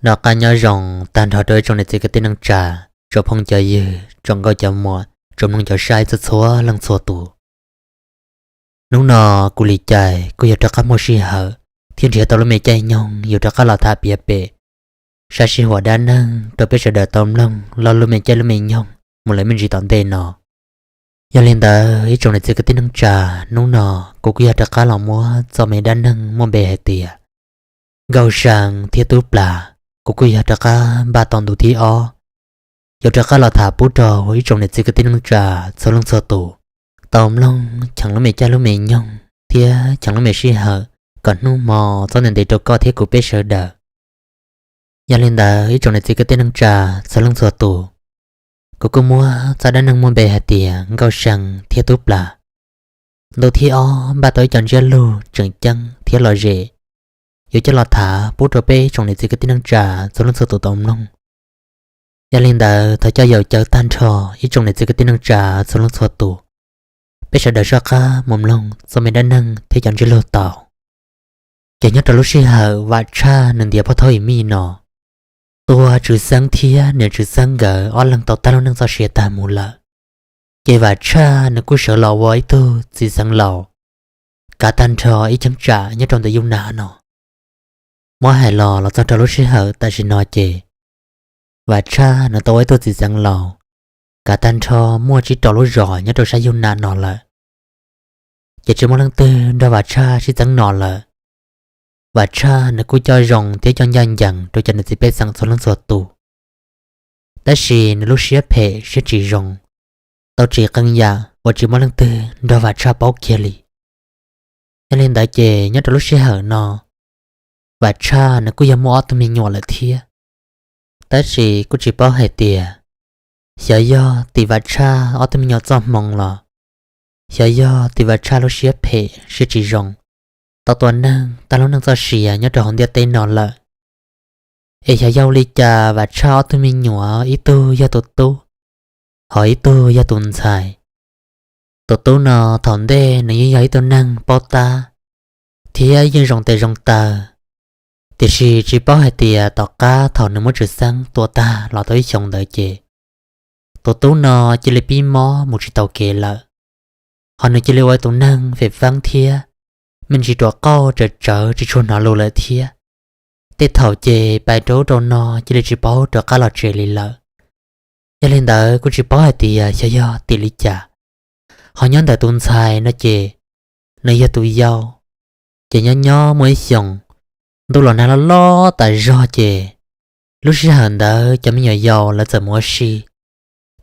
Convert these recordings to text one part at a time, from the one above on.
Noj qab nyob zoo tag nrho rau ib tsoom niam txiv kwv tij neej tsa, tsoom phooj cov ywg, tsoom nkauj cov muam, tsoom mloog cov saib txhua txhua leej txhua tus. Hnub no kuv li cas kuj yog rov qab muaj sij hawm thiab nrhiav tau lub me caij nyoog yuav rov qab los tham piav pem, saib sij huam dab neeg rau peb sawv daws tau mloog lo lus me caij lub me nyoog mus lawm me ntsis tom ntej no. Yog li ntawd ib tsoom niam txiv kwv tij neej tsa, hnub no kuv kuj yog rov qab los muab txoj me dab neeg muaj npe hais tias Nkauj Seev thiab Tub Plas, kuv kuj yog rov qab npaj tau ntu thib ob, yuav rov qab los tham pub rau ib tsoom niam txiv kwv tij neej tsa txhua leej txhua tus tau mloog cheem lub me caij lub me nyoog thiab cheem lub me sij hawm kom hnub hmo txhob ntev ntev rau koj thiab kuv peb sawv daws. Yog li ntawd ib tsoom niam txiv kwv tij neej tsa txhua leej txhua tus, kuv kuj muab txoj dab neeg muaj npe hais tias Nkauj Seev thiab Tub Plas, ntu thib ob npaj tau ib co ntsiab lus tseem ceeb thiab lom zem yuav coj los tham pub rau peb tsoom niam txiv kwv tij neej tsa txhua leej txhua tus tau mloog. Yog li ntawd thov coj yaum cawv tag nrho ib tsoom niam txiv kwv tij neej tsa txhua leej txhua tus, peb sawv daws soj qab mus mloog txoj me dab neeg thiab cov ntsiab lus tau. Ces nyob rau lub sij hawm Vam Tshaj nws ntiav pov thaub ib mij no, tus tswv xeeb thiab niam tswv xeeb nkawd ob leeg tau tag lub neej txoj sia tag mus lawm. Ces Vam Tshaj nws kuj sawv los ua ib tug txiv xeev laus kav tag nrho ib cheeb tsam nyob rau ntawm yus nam no. Muab hais los los txog rau lub sij hawm tam sim no ces Vam Tshaj nws tau ua ib tug txiv xeev laus kav tag nrho muaj tsib rau lub zos nyob rau sab yus nam no lawm. Ces tsis muaj leej twg nrog Vam Tshaj sib txeeb no lawm. Vam Tshaj nws kuj coj zoo thiab coj ncaj ncees rau cov niam txiv pej xeem txhua leej txhua tus, tab sis nws lub siab phem siab tsis zoo, tau tsis qee yam uas tsis muaj leej twg nrog Vam Tshaj paub kiag li. Yog li ntawd ces nyob rau lub sij hawm no, Vam Tshaj nws kuj yog muaj ob tug me nyuam lawm thiab, tab sis kuj tsis paub hais tias xyov yog tim Vam Tshaj ob tug me nyuam txoj hmoo los xyov yog tim Vam Tshaj lub siab phem siab tsis zoo, tau tua neeg tag lub neej txoj sia nyob rau hauv ntiaj teb no lawm. Es xyov yog ua li cas Vam Tshaj ob tug me nyuam ib tug yog tus tub, ho ib tug yog tus ntxhais. Tus tub no thaum ntej nws yeej yog ib tug neeg paub tab thiab yeej zoo tes zoo taw, tiam sis tsis paub hais tias tom qab thaum nws muab tswv xeeb tua tag los tau ib xyoos ntawd ces tus tub no cia li pib mob mus tsis tau kev lawm, ho nws cia li ua tus neeg fem feeb thiab me ntsis ruam qauj tsawv tsawv tsis tshua hnov lus lawm thiab. Tej thaum ces pais rau ub rau no cia li tsis paub rov qab los tsev li lawm. Yog li ntawd kuj tsis paub hais tias xyov yog tim li cas. Ho nyob ntawm tus ntxhais no ces nws yog tus yau, ces nyob nyob muaj ib xyoos, ntuj los nag loj loj tas zog ces lub sij hawm ntawd cov me nyuam yaus lawv txawm mus ua si,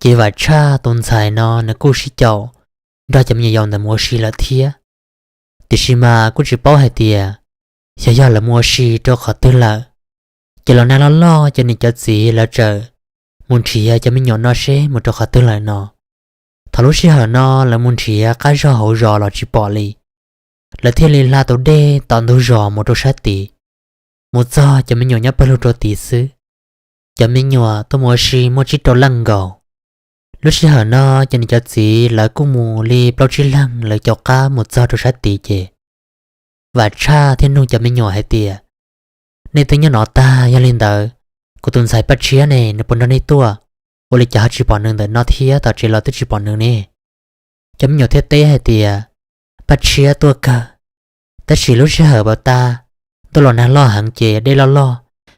ces Vam Tshaj tus ntxhais no nws kuj sib caum nrog cov me nyuam yaus ntawd mus ua si lawm thiab. Tiam sis mas kuj tsis paub hais tias xyov yog lawv mus ua si rau qhov twg lawm, ces los nag loj loj ces niam cov txiv lawv txawm mus nrhiav cov me nyuam no seb mus rau qhov twg lawm no. Thaum lub sij hawm no lawv mus nrhiav qab zog hauv zos los tsis pom li, lawv thiaj li hla tus dej tom ntug zos mus rau sab tid. Mus txog cov me nyuam nyob pawg lug rau tid xwb. Cov me nyuam tuaj mus ua si muaj tsib rau leej nkaus. Lub sij hawm no ces niam cov txiv lawv kuj mus li plaub tsib leeg lawv caum qab mus txog rau sab tid ces Vam Tshaj thiaj nug cov me nyuam hais tias, nej twb nyob no tag, yog li ntawd kuv tus ntxhais Paj Tshiab ne, nws puas nrog nej tuaj? Ua li cas ho tsis pom nws ntawm no thiab, tom tsev los twb tsis pom nws ne? Cov me nyuam thiaj teb hais tias, Paj Tshiab tuaj kawg, tab sis lub sij hawm pas tas, ntuj los nag loj heev ces dej loj loj,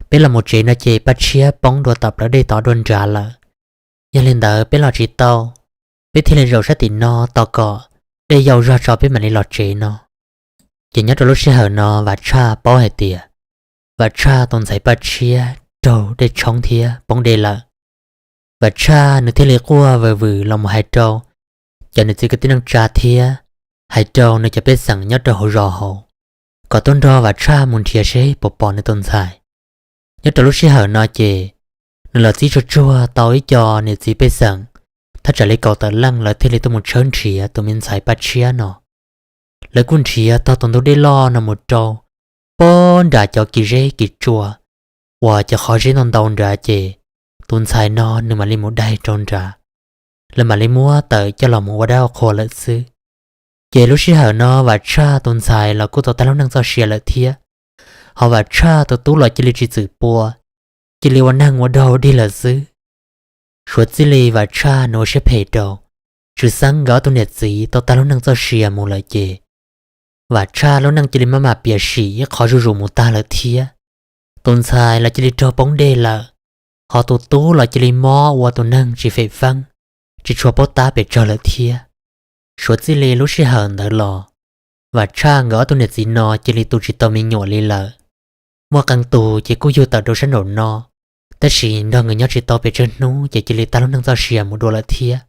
peb los mus tsev no ces Paj Tshiab poob dua tom plawv dej tod dua nrad lawm. Yog li ntawd peb los tsis tau, peb thiaj li zaum sab tim no tos kom dej yau zog tso peb mam li los tsev no. Ces nyob rau lub sij hawm no Vam Tshaj paub hais tias Vam Tshaj tus ntxhais Paj Tshiab raug dej tshoob thiab poob dej lawm. Vam Tshaj nws thiaj li quaj vwm vwm los mus hais rau cov niam txiv kwv tij neej tsa thiab hais rau nws cov pej xeem nyob rau hauv zos hauv, kom tuaj nrog Vam Tshaj mus nrhiav seb puas pom nws tus ntxhais. Nyob rau lub sij hawm no ces nws los txib tsuag tsuag tau ib co niam txiv pej xeem, thaj tsam li kaum tawm leej lawv thiaj li tuaj mus tshawb nrhiav tus me ntxhais Paj Tshiab no. Lawv kuj nrhiav tog tus ntug dej loj no mus rau pem nram cov kis zeb kis tsua uas cov qhov zeb ntau ntau nrad ces tus ntxhais no nws mam li mus daig rau nrad, lawv mam li muab tawm coj los mus ua dab ua qhua lawm xwb. Ces lub sij hawm no Vam Tshaj tus ntxhais los kuj tau tag lub neej txoj sia lawm thiab, ho Vam Tshaj tus tub los cia li tsis txwm pua, cia li ua neeg ua dog dig lawm xwb. Suav txij li Vam Tshaj nws ua siab phem rau Tswv Xeeb nkawd ob tug niam txiv tau tag lub neej txoj sia mus lawm ces Vam Tshaj lub neej cia li maj mam piam sim ib qho zuj zus mus tag lawm thiab. Tus ntxhais los cia li raug poob dej lawm, ho tus tub los cia li mob ua tus neeg tsis fem feeb, tsis tshua paub tab pes tsawg lawm thiab. Suav txij li lub sij hawm ntawd los, Vam Tshaj nkawd ob tug niam txiv no cia li tu tsis tau me nyuam li lawm. Muaj qee tus ces kuj yug tawm rau sab nraum no, tab sis nrog nkawd nyob tsis tau pes tsawg hnub ces cia li tag lub neej txoj sia mus dua lawm thiab.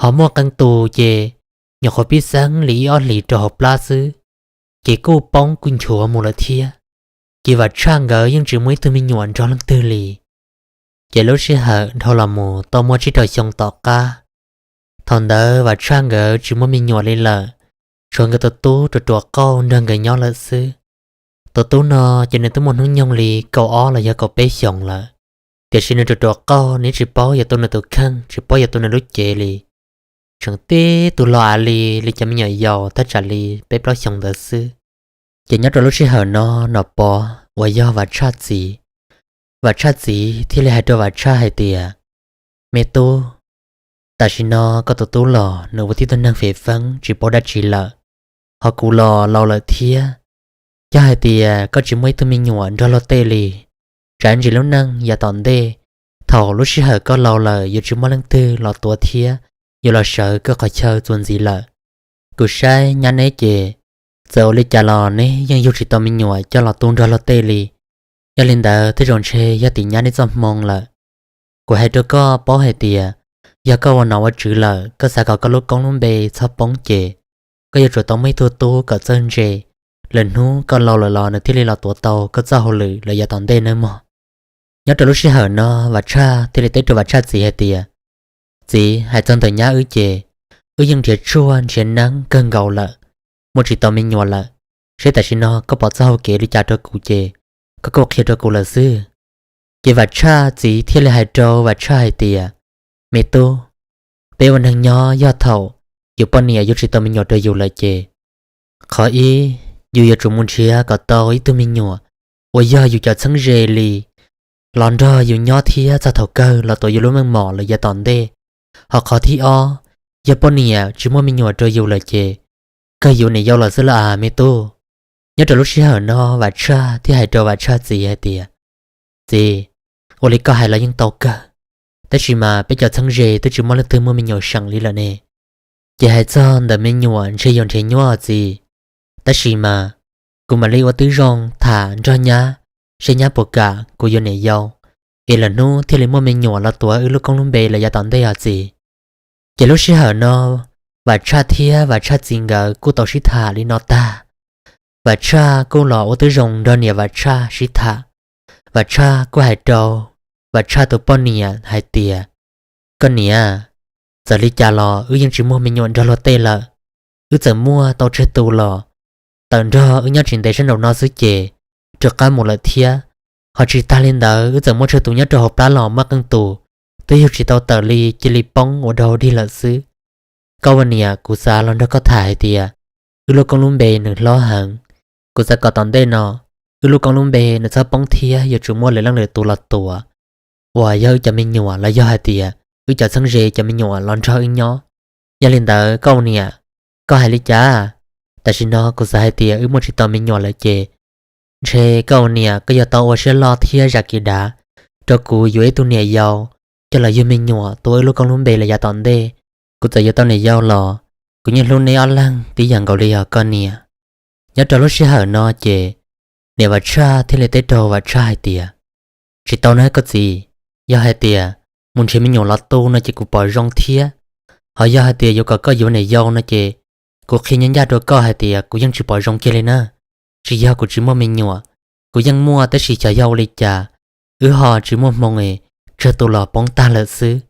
Ho muaj qee tus ces nyuam qhuav pib xeeb li ib ob hlis rau hauv plab xwb, ces kuj poob kuj nchuav mus lawm thiab. Ces Vam Tshaj nkawd yeej tsis muaj ib tug me nyuam nrog leej twg li. Ces lub sij hawm dhau los mus tau muaj tsib rau xyoo tom qab, thaum ntawd Vam Tshaj nkawd tsis muaj me nyuam li lawm, tshuav nkawd tus tub ruam ruam qauj nrog nkawd nyob lawm xwb. Tus tub no ces nws twb muaj hnub nyoog li kaum ob los yog kaum peb xyoos lawm, tiam sis nws ruam ruam qauj, nws tsis paub yuav tu nws tus kheej, tsis paub yuav tu nws lub cev li. Tseem tib tug los av li li cov me nyuam yaus thaj tsam li peb plaub xyoos ntawd xwb. Ces nyob rau lub sij hawm no Nom Pov uas yog Vam Tshaj txiv, Vam Tshaj txiv thiaj li hais rau Vam Tshaj hais tias, Me tub, tam sim no koj tus tub los nws ua tib tug neeg fem feeb tsis paub dab tsi lawm, ho kuv los laus lawm thiab. Yog hais tias koj tsis muaj ib tug me nyuam nrog luag tej li, tsam ntsis lub neej yav tom ntej, thaum lub sij hawm koj laus lawm yuav tsis muaj leej twg los tuav thiab yuav los sawv koj qhov chaw txuas ntxiv lawm. Kuv saib nyab neb ces, txawm ua li cas los neb yeej yug tsis tau me nyuam coj los tu nrog luag tej li. Yog li ntawd tej zaum ntshe yog tim nyab neb txoj hmoo lawm. Kuv hais rau koj paub hais tias, yog koj ua nom ua tswv lawm, koj xav kom koj lub koob lub npe txhob poob ces, koj yuav tsum tau muaj ib tug tub kom txawj ntse, lwm hnub koj laus lawm los nws thiaj li los tuav tau koj txoj hauj lwm lawm yav tom ntej nawb mog. Nyob rau lub sij hawm no Vam Tshaj thiaj li teb rau Vam Tshaj txiv hais tias, Txiv, hais txog ntawm nyab wb ces, wb yeej nrhiav tshuaj nrhiav neeb kawg nkaus lawm, muaj tsis tau me nyuam lawm. Seb tam sim no koj pom txoj hau kev li cas rau kuv ces, koj kuj qhia rau kuv lawm xwb. Ces Vam Tshaj txiv thiaj li hais rau Vam Tshaj hais tias, Me tub, peb ua neeg nyob yog thaum yus poj niam yuav tsis tau me nyuam rau yus lawm ces, qhov ib, yus yuav tsum mus nrhiav kom tau ib tug me nyuam uas yog yus cov txheeb ze li, los nrog yus nyob thiab txog thaum kawg los tuav yus lub meej mom lawm yav tom ntej. Ho qhov thib ob, yog poj niam tsis muaj me nyuam rau yus lawm ces, kawg yuav niam yau lawm xwb lauj as me tub. Nyob rau lub sij hawm no Vam Tshaj thiaj hais rau Vam Tshaj txiv hais tias, Txiv, ua li koj hais los yeej tau kawg, tab sis mas peb cov txheeb ze twb tsis muaj leej twg muaj me nyuam seem li lawm ne. Ces hais txog ntawm me nyuam ntshe yuav nrhiav nyuaj txiv, tab sis mas kuv mam li ua tib zoo tham nrog nyab, seb nyab puas kam kuv yuav niam yau, es lwm hnub thiaj li muaj me nyuam los tuav wb lub koob lub npe lawm yav tom ntej os txiv. Ces lub sij hawm no Vam Tshaj thiab Vam Tshaj txiv nkawd kuj tau sib tham li no tag. Vam Tshaj kuj los ua tib zoo nrog niam Vam Tshaj sib tham. Vam Tshaj kuj hais rau Vam Tshaj tus poj niam hais tias, Koj niam, txawm li cas los wb yeej tsis muaj me nyuam nrog luag tej lawm. Wb txawm muaj tau tsawg tus los tawm nrog wb nyob tsis ntev sab nraum no xwb ces rov qab mus lawm thiab. Ho tsis tag li ntawd wb txawm muaj tsawg tus nyob rau hauv plab los muaj qee tus twb yug tsis tau tawm li cia li poob ua dog dig lawm xwb. Koj ua niam, kuv xav los nrog koj tham hais tias wb lub koob lub npe nws hlob heev. Kuv xav kom tom ntej no wb lub koob lub npe nws txhob poob thiab yuav tsum muaj lwm leej lwm tus los tuav uas yog wb cov me nyuam los yog hais tias wb cov txheeb ze cov me nyuam los nrog wb nyob. Yog li ntawd koj ua niam, koj hais li cas? Tam sim no kuv xav hais tias wb muaj tsis tau me nyuam lawm ces ntshe koj ua niam koj yuav tau ua siab loj thiab zam kev dav rau kuv yuav ib tug niam yau coj los yug me nyuam tuav wb lub koob lub npe lawm yav tom ntej. Kuv txawm yuav tau niam yau los kuv yeej hlub neb ob leeg tib yam nkaus li os koj niam. Nyob rau lub sij hawm no ces niam Vam Tshaj thiaj li teb rau Vam Tshaj hais tias, Tsis tau na koj txiv, yog hais tias mus nrhiav me nyuam los tu no ces kuv pom zoo thiab. Ho yog hais tias yuav kom koj yuav niam yau no ces kuv qhia ncaj ncaj rau koj hais tias kuv yeej tsis pom zoo kiag li na. Tsis yog kuv tsis muaj me nyuam, kuv yeej muaj tab sis xyov yog ua li cas wb ho tsis muaj hmoo es tsawg tus los poob tag lawm xwb.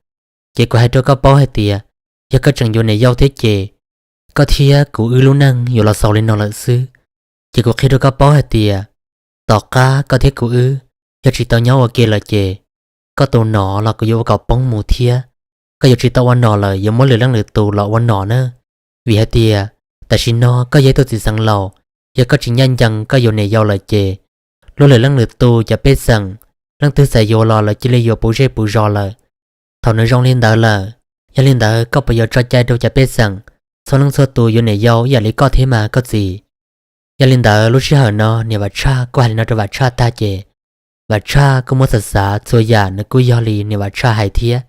Ces kuv hais rau koj paub hais tias yog koj tseem yuav niam yau thiab ces koj thiab kuv wb lub neej yuav los xaus li no lawm xwb. Ces kuv qhia rau koj paub hais tias tom qab koj thiab kuv wb yog tsis tau nyob ua ke lawm ces koj tus nom los kuv yuav ua kom poob mus thiab. Koj yuav tsis tau ua nom lawm, yuav muab lwm leej lwm tus los ua nom na. Vim hais tias tam sim no koj yog ib tug txiv xeev laus, yog koj tsis ncaj ncees koj yuav niam yau lawm ces luag lwm leej lwm tus cov pej xeem Leej twg txawm yuav los lawv cia li yuav puv zej puv zos lawm. Thaum nws zoo li ntawd lawm, yog li ntawd koj puas yuav tso cai rau cov pej xeem txhua leej txhua tus yuav niam yau ib yam li koj thiab mas koj txiv? Yog li ntawd lub sij hawm no niam Vam Tshaj kuj hais li no rau Vam Tshaj tag ces Vam Tshaj kuj muab xav xav txhua yam nws kuj yog li niam Vam Tshaj hais thiab.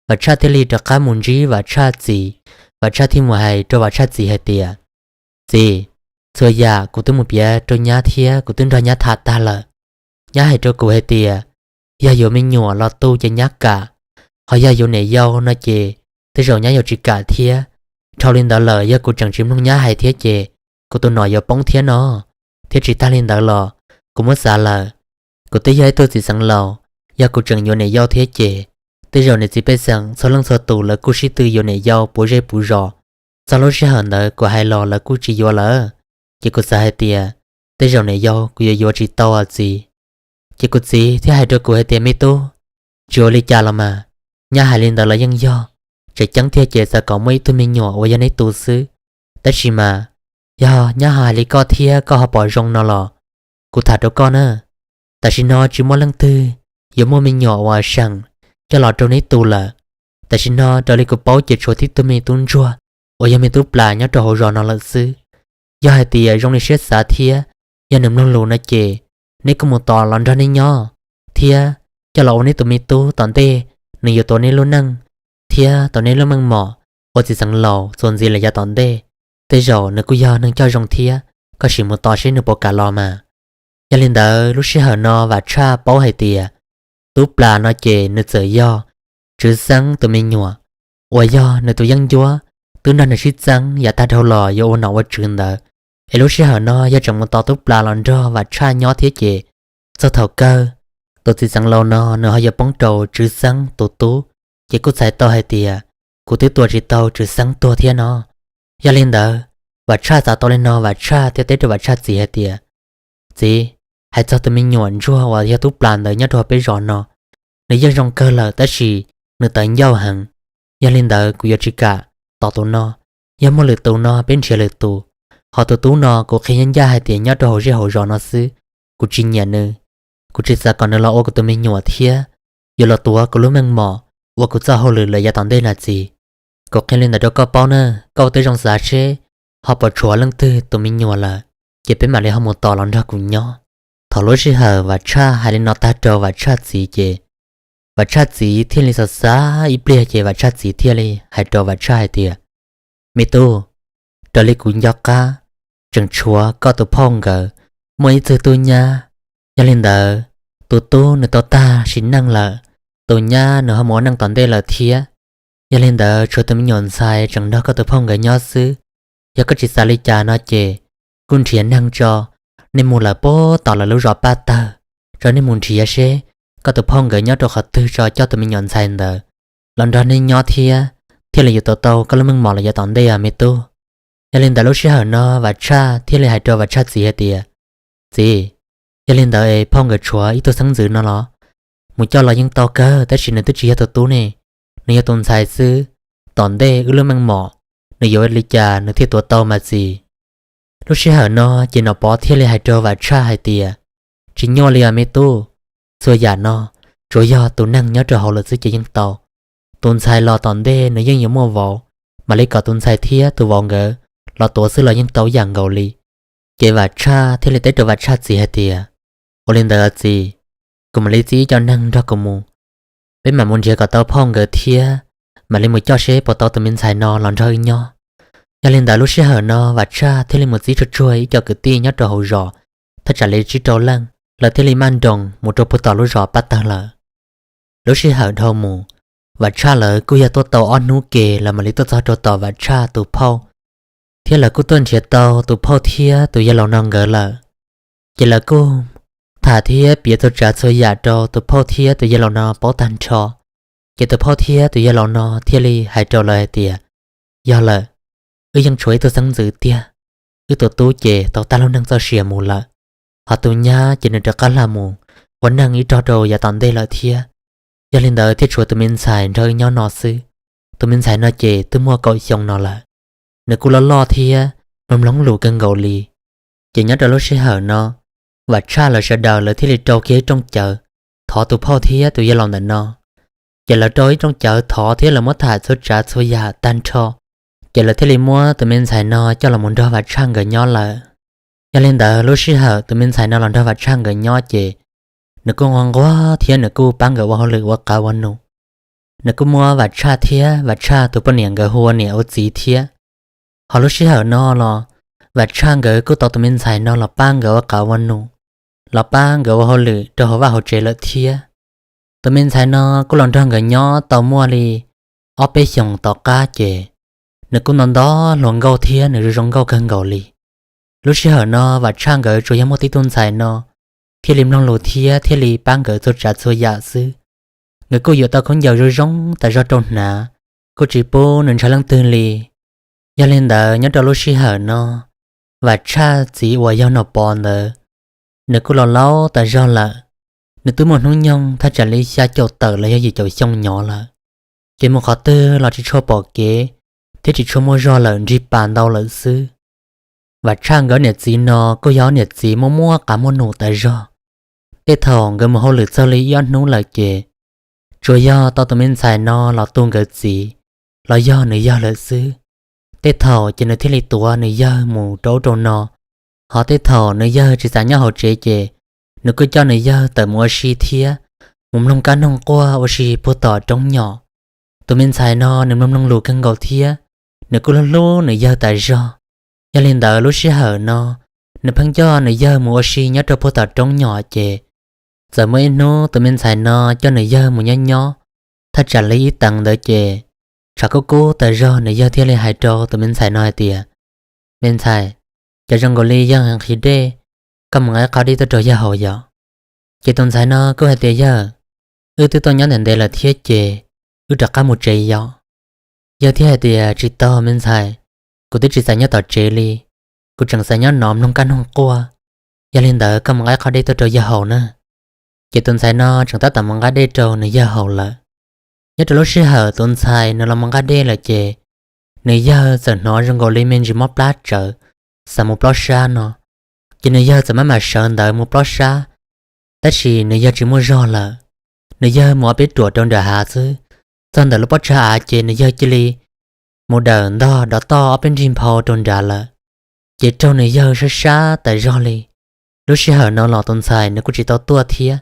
Vam Tshaj thiaj li rov qab mus ntsib Vam Tshaj txiv. Vam Tshaj thiaj mus hais rau Vam Tshaj txiv hais tias, Txiv, txhua yam kuv twb mus piav rau nyab thiab kuv twb nrog nyab tham tag lawm. Nyab hais rau kuv hais tias yog yuav me nyuam los tu ces nyab kam, ho yog yuav niam yau no ces tej zaum nyab yuav tsis kam thiab. Dhau li ntawd lawm yog kuv tseem tsis mloog nyab hais thiab ces kuv tus nom yuav poob thiab no. Thiab tsis tag li ntawd los kuv muab xav lawm, kuv twb yog ib tug txiv xeev laus, yog kuv tseem yuav niam yau thiab ces tej zaum niam txiv pej xeem txhua leej txhua tus lawv kuj sib tw yuav niam yau puv zej puv zos. Txog lub sij hawm ntawd kuv hais los lawv kuj tsis yuav lawm, ces kuv xav hais tias tej zaum niam yau kuv yuav yuav tsis tau os txiv. Ces kuv txiv thiaj hais rau kuv hais tias, Me tub, tsis ua li cas los mas, nyab hais li ntawd los yeej yog. Tseem ceeb tiag ces xav kom muaj ib tug me nyuam uas yog neb tu xwb. Tab sis mas, yog nyab ho hais li koj thiab koj ho pom zoo no los, kuv tham rau koj na, tam sim no tsis muaj leej twg yuav muaj me nyuam uas seem coj los rau neb tu lawm. Tam sim no raws li kuv paub ces tshuav tib tug me tub ntsuag uas yog me tub plas nyob rau hauv zos no lawm xwb. Yog hais tias zoo li siab xav thiab yog nws mloog lus no ces neb kuj mus tos los nrog neb nyob, thiab coj los ua neb tus me tub tom ntej, nws yuav tuav neb lub neej thiab tau neb lub meej mom ua txiv xeev laus txuas ntxiv lawm yav tom ntej. Tej zaum nws kuj yog neeg coj zoo thiab, koj sim mus tos seb nws puas kam los mas. Yog li ntawd lub sij hawm no Vam Tshaj paub hais tias tub plas no ces nws txawm yog Tswv Xeeb tus me nyuam, uas yog nws tus yeeb ncuab twb nrog nws sib txeeb yav tag dhau los yuav ua nom ua tswv ntawd. Es lub sij hawm no yog tseem mus tos tub plas los nrog Vam Tshaj nyob thiab ces txog thaum kawg tus txiv xeev laus no nws ho yuav poob rau Tswv Xeeb tus tub, ces kuj txhais tau hais tias kuv twb tua tsis tau Tswv Xeeb tuag thiab no. Yog li ntawd, Vam Tshaj xav tau li no Vam Tshaj thiaj teb rau Vam Tshaj txiv hais tias, Txiv, hais txog tus me nyuam ntsuag uas yog tub plas ntawd nyob rau peb zos no, nws yeej zoo kawg lawm tab sis nws tawv ncauj heev. Yog li ntawd kuv yuav tsis kam tos tus no, yog muaj lwm tus no peb nrhiav lwm tus. Ho tus tub no kuv qhia ncaj ncaj hais tias nyob rau hauv zej hauv zos no xwb, kuv tsis nyiam nws, kuv tsis xav kom nws los ua kuv tus me nyuam thiab yuav los tuav kuv lub meej mom ua kuv txoj hauj lwm lawm yav tom ntej na txiv. Kuv qhia li ntawd rau koj paub na, koj ua tib zoo xav seb ho puas tshuav leej twg tus me nyuam lawm, ces peb mam li ho mus tos los nrog kuv nyob. Thaum lub sij hawm Vam Tshaj hais li no tag rau Vam Tshaj txiv ces Vam Tshaj txiv thiaj li xav xav ib pliag ces Vam Tshaj txiv thiaj li hais rau Vam Tshaj hais tias, Me tub, raws li kuv nco qab, tseem tshuav koj tus phauj nkawd muaj ib txwg tub nyab. Yog li ntawd, tus tub nws tau tag sim neej lawm, tus nyab nws ho mus ua neej tom ntej lawm thiab. Yog li ntawd tshuav tus me nyuam ntxhais tseem nrog koj tus phauj nkawd nyob xwb. Yog koj tsis xav li cas no ces kuj nrhiav neeg tso, nej mus lawm puag tom lawv lub zos Paj Tawg, tso nej mus nrhiav seb koj tus phauj nkawd nyob rau qhov twg tso coj tus me nyuam ntxhais ntawd los nrog nej nyob thiab, thiaj li yuav tau tau koj lub meej mom los yav tom ntej os me tub. Yog li ntawd lub sij hawm no Vam Tshaj thiaj li hais rau Vam Tshaj txiv hais tias, Txiv, yog li ntawd es phauj nkawd tshuav ib tug xeeb ntxwv no los? Mus coj los yeej tau kawg tab sis nws twb tsis yog tus tub ne, nws yog tus ntxhais xwb. Tom ntej wb lub meej mom nws yuav ua li cas nws thiaj tuav tau mas txiv? Lub sij hawm no ces Nom Pov thiaj li hais rau Vam Tshaj hais tias, Tsis nyuaj li os me tub, txhua yam no tsuav yog tus neeg nyob rau hauv lawm xwb ces yeej tau. Tus ntxhais los tom ntej nws yeej yuav muaj vauv, mam li kom tus ntxhais thiab tus vauv nkawd los tuav xwb los yeej tau ib yam nkaus li. Ces Vam Tshaj thiaj li teb rau Vam Tshaj txiv hais tias, Ua li ntawd txiv, kuv mam li txib ib co neeg nrog kuv mus, peb mam mus nrhiav kom tau phauj nkawd thiab mam li mus coj seb puas tau tus me ntxhais no los nrog wb nyob. Yog li ntawd lub sij hawm no Vam Tshaj thiaj li mus txib tsuag tsuag ib co kwv tij nyob rau hauv zos, thaj tsam li tsib rau leej, lawv thiaj li maj nroos mus rau puag tom lub zos Paj Tawg lawm. Lub sij hawm dhau mus, Vam Tshaj lawv kuj yog tuaj tau ob hnub ke lawv mam li tuaj txog rau tom Vam Tshaj tus phauj, thiab lawv kuj tuaj nrhiav tau tus phauj thiab tus yawg laus no nkawd lawm. Ces lawv kuj tham thiab piav txhua tsav txhua yam rau tus phauj thiab tus yawg laus no paub tag nrho. Ces tus phauj thiab tus yawg laus no thiaj li hais rau lawv hais tias, Yog lawm, wb yeej tshuav ib tug xeeb ntxwv tiag. Wb tus tub ces tau tag lub neej txoj sia mus lawm, ho tus nyab ces nws rov qab hla mus ua neej ib rog rau yav tom ntej lawm thiab. Yog li ntawd thiaj tshuav tus me ntxhais nrog wb nyob no xwb. Tus me ntxhais no ces twb muaj kaum xyoo no lawm, nws kuj loj loj thiab mloog mloog lus kawg nkaus li. Ces nyob rau lub sij hawm no, Vam Tshaj lawv sawv daws lawv thiaj li rau kiag ib rooj cawv, thov tus phauj thiab tus yawg laus ntawm no. Ces lawv rau ib rooj cawv thov thiab lawv muab tham txhua tsav txhua yam tag nrho, ces lawv thiaj li muab tus me ntxhais no coj los mus nrog Vam Tshaj nkawd nyob lawm. Yog li ntawd lub sij hawm tus me ntxhais no los nrog Vam Tshaj nkawd nyob ces nws kuj nquag nquag thiab nws kuj pab nkawd ua hauj lwm ua qav ua num. Nws kuj muab Vam Tshaj thiab Vam Tshaj tus poj niam nkawd hu ua niam ua txiv thiab. Ho lub sij hawm no los Vam Tshaj nkawd kuj tau tus me ntxhais no los pab nkawd ua qav ua num, los pab nkawd ua hauj lwm rau hauv vaj hauv tsev lawm thiab. Tus me ntxhais no kuj los nrog nkawd nyob tau muaj li ob peb xyoos tom qab ces nws kuj nto nto hluas nkauj thiab nws zoo zoo nkauj kawg nkaus li. Lub sij hawm no Vam Tshaj nkawd tsuas yog muaj tib tug ntxhais no thiaj li mloog lus thiab thiaj li pab nkawd txhua tsav txhua yam xwb. Nkawd kuj yuav tau khaub ncaws zoo zoo tas zog rau hnav, kuj tsis pub nws ntshaw leej twg li. Yog li ntawd nyob rau lub sij hawm no, Vam Tshaj txiv uas yog Nom Pov ntawd, nws kuj los laub tas zog lawm. Nws twb muaj hnub nyoog thaj tsam li xya caum tawm los yog yim caum xyoo nyob lawm, ces mus qhov twg los tsis tshua pom kev thiab tsis tshua muaj zog lawm, nrig pas ntau lawm xwb. Vam Tshaj nkawd niam txiv no kuj yog niam txiv muaj muaj qav muaj num tas zog. Tej thaum nkawd mus hauj lwm txog li ib ob hnub lawm ces tsuas yog tau tus me ntxhais no los tu nkawd txiv, los yog nws yawg lawm xwb. Tej thaum ces nws thiaj li tuav nws yawg mus rau ub rau no, ho tej thaum nws yawg tsis xav nyob hauv tsev ces nws kuj coj nws yawg tawm mus ua si thiab mus mloog kab noog quaj ua si puag tom roob nyom. Tus me ntxhais no nws mloog mloog lus kawg nkaus thiab nws kuj hlub hlub nws yawg tas zog. Yog li ntawd lub sij hawm no nws pheej coj nws yawg mus ua si nyob rau puag tom roob nyom ces txawm muaj ib hnub tus me ntxhais no coj nws yawg mus nyob nyob thaj tsam li ib teev ntawd ces tshav kub kub tas zog, nws yawg thiaj li hais rau tus me ntxhais no hais tias, Me ntxhais, cas zoo nkaus li yawg nqhis dej, koj mus nqa ib qho dej tuaj rau yawg haus yom? Ces tus ntxhais no kuj hais tias, Yawg, wb twb tuaj nyob ntev ntev lawm thiab ces wb rov qab mus tsev yom. Yawg thiaj hais tias, Tsis tau me ntxhais, kuv twb tsis xav nyob tom tsev li, kuv tseem xav nyob no mloog kab noog quaj. Yog li ntawd koj mus nqa ib qho dej tuaj rau yawg haus na. Ces tus ntxhais no tseem tab tom mus nqa dej rau nws yawg haus lawm. Nyob rau lub sij hawm tus ntxhais nws los mus nqa dej lawm ces nws yawg txawm hnov zoo nkaus li me ntsis mob plab tsawv, xav mus plob sab no. Ces nws yawg txawm maj mam sawv ntawd mus plob sab, tab sis nws yawg tsis muaj zog lawm. Nws yawg mus ob peb ruam rau nram hav xwb, txog ntawm lub pob tsag av ces nws yawg cia li mus dawm ntog dov toj ob peb nrig nphau rau nrad lawm. Ces raug nws yawg sab sab tas zog li. Lub sij hawm no los tus ntxhais nws kuj tsis tau tuaj thiab,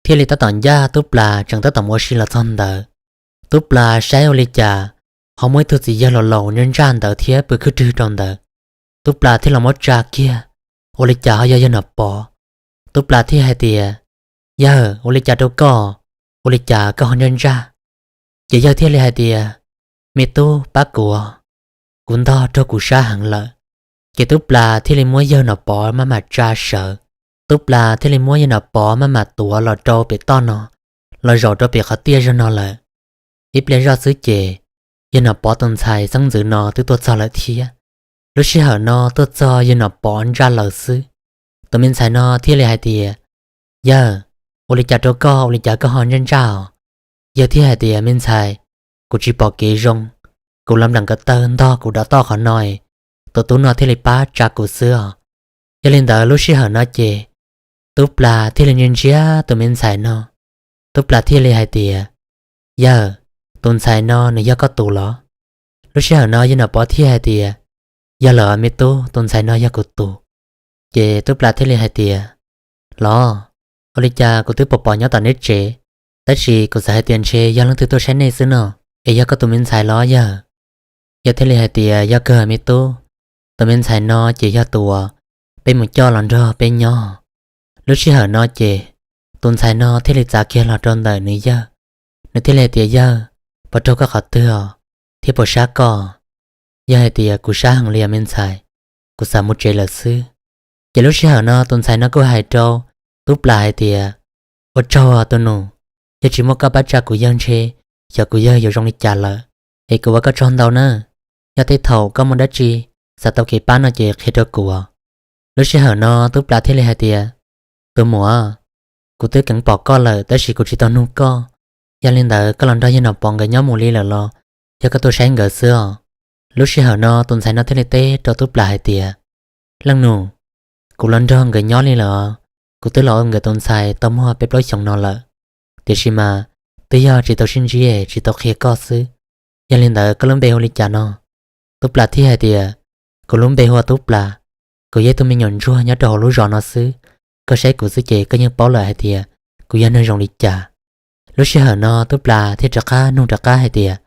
thiaj li tab tom ncaj Tub Plas tseem tab tom mus ua si los txog ntawd. Tub Plas saib ua li cas ho muaj ib tug txiv yawg laus laus ntsaj ntsaj ntawd thiab pw khwb rwg rau ntawd. Tub Plas thiaj los muab tsa kiag, ua li cas ho yog yawg Nom Pov. Tub Plas thiaj hais tias, Yawg, ua li cas rau koj? Ua li cas koj ho ntsaj ntsaj? Ces yawg thiaj li hais tias, Me tub, pab kuv, kuv ntog raug kuv sab heev lawm. Ces Tub Plas thiaj li muab yawg Nom Pov maj mam tsa sawv. Tub Plas thiaj li muab yawg Nom Pov maj mam tuav los rau pem toj no, los zaum rau pem qhov tiaj zog no lawm. Ib pliag zoj xwb ces yawg Nom Pov tus ntxhais xeeb ntxwv no twb tuaj txog lawm thiab. Lub sij hawm no tuaj txog yawg Nom Pov ntsaj laws xwb. Tus me ntxhais no thiaj li hais tias, Yawg, ua li cas rau koj, ua li cas koj ho ntsaj ntsaj os? Yawg thiaj hais tias, Me ntxhais, kuv tsis pom kev zoo, kuv los npleem ko taw ntog kuv dov toj qhov no, tus tub no thiaj li pab tsa kuv xwb os. Yog li ntawd lub sij hawm no ces Tub Plas thiaj li ntsia ntsia tus me ntxhais no. Tub Plas thiaj li hais tias, Yawg, tus ntxhais no nws yog koj tus los? Lub sij hawm no yawg Nom Pov thiaj hais tias, Yog lawm me tub, tus ntxhais no yog kuv tus. Ces Tub Plas thiaj li hais tias, Los, ua li cas kuv twb pom pom nyob tom neb tsev, tab sis kuv xav hais tias ntshe yog leej twg tuaj saib nej xwb no, es yog koj tus me ntxhais los yawg? Yawg thiaj li hais tias, Yog kawg me tub, tus me ntxhais no ces yog tus uas peb mus coj los nrog peb nyob. Lub sij hawm no ces tus ntxhais no thiaj li txav kiag los rau ntawm nws yawg. Nws thiaj li hais tias, Yawg, puas raug koj qhov twg os, thiab puas sab koj? Yawg hais tias, Kuv sab heev li os me ntxhais, kuv xav mus tsev lawm xwb. Ces lub sij hawm no tus ntxhais no kuj hais rau Tub Plas hais tias, Ua tsaug tus nus, yog tsis muaj koj pab tsa kuv yawg ntshe xyov kuv yawg yuav zoo li cas lawm, es kuv ua koj tsaug ntau na. Yog tej thaum koj muaj dab tsi xav tau kev pab no ces qhia rau kuv. Lub sij hawm no Tub Plas thiaj li hais tias, Tus muam, kuv twb keev pom koj lawm tab sis kuv tsis tau nug koj. Yog li ntawd koj los nrog yawg Nom Pov nkawd nyob mus li lawm los yog koj tuaj saib nkawd xwb os? Lub sij hawm no tus ntxhais no thiaj li teb rau Tub Plas hais tias, Leej nus, kuv los nrog nkawd nyob li lawm os, Kuv twb los ua nkawd tus ntxhais tau muaj peb plaub xyoos no lawm, tiam sis mas twb yog tsis tau sib ntsib es tsis tau qhia koj xwb. Yog li ntawd koj lub npe hu li cas no? Tub Plas thiaj hais tias, Kuv lub npe hu ua Tub Plas, kuv yog ib tug me nyuam ntsuag nyob rau hauv lub zos no xwb. Koj saib kuv xwb ces koj yeej paub lawm hais tias kuv yog neeg zoo li cas. Lub sij hawm no Tub Plas thiaj rov qab nug rov qab hais tias,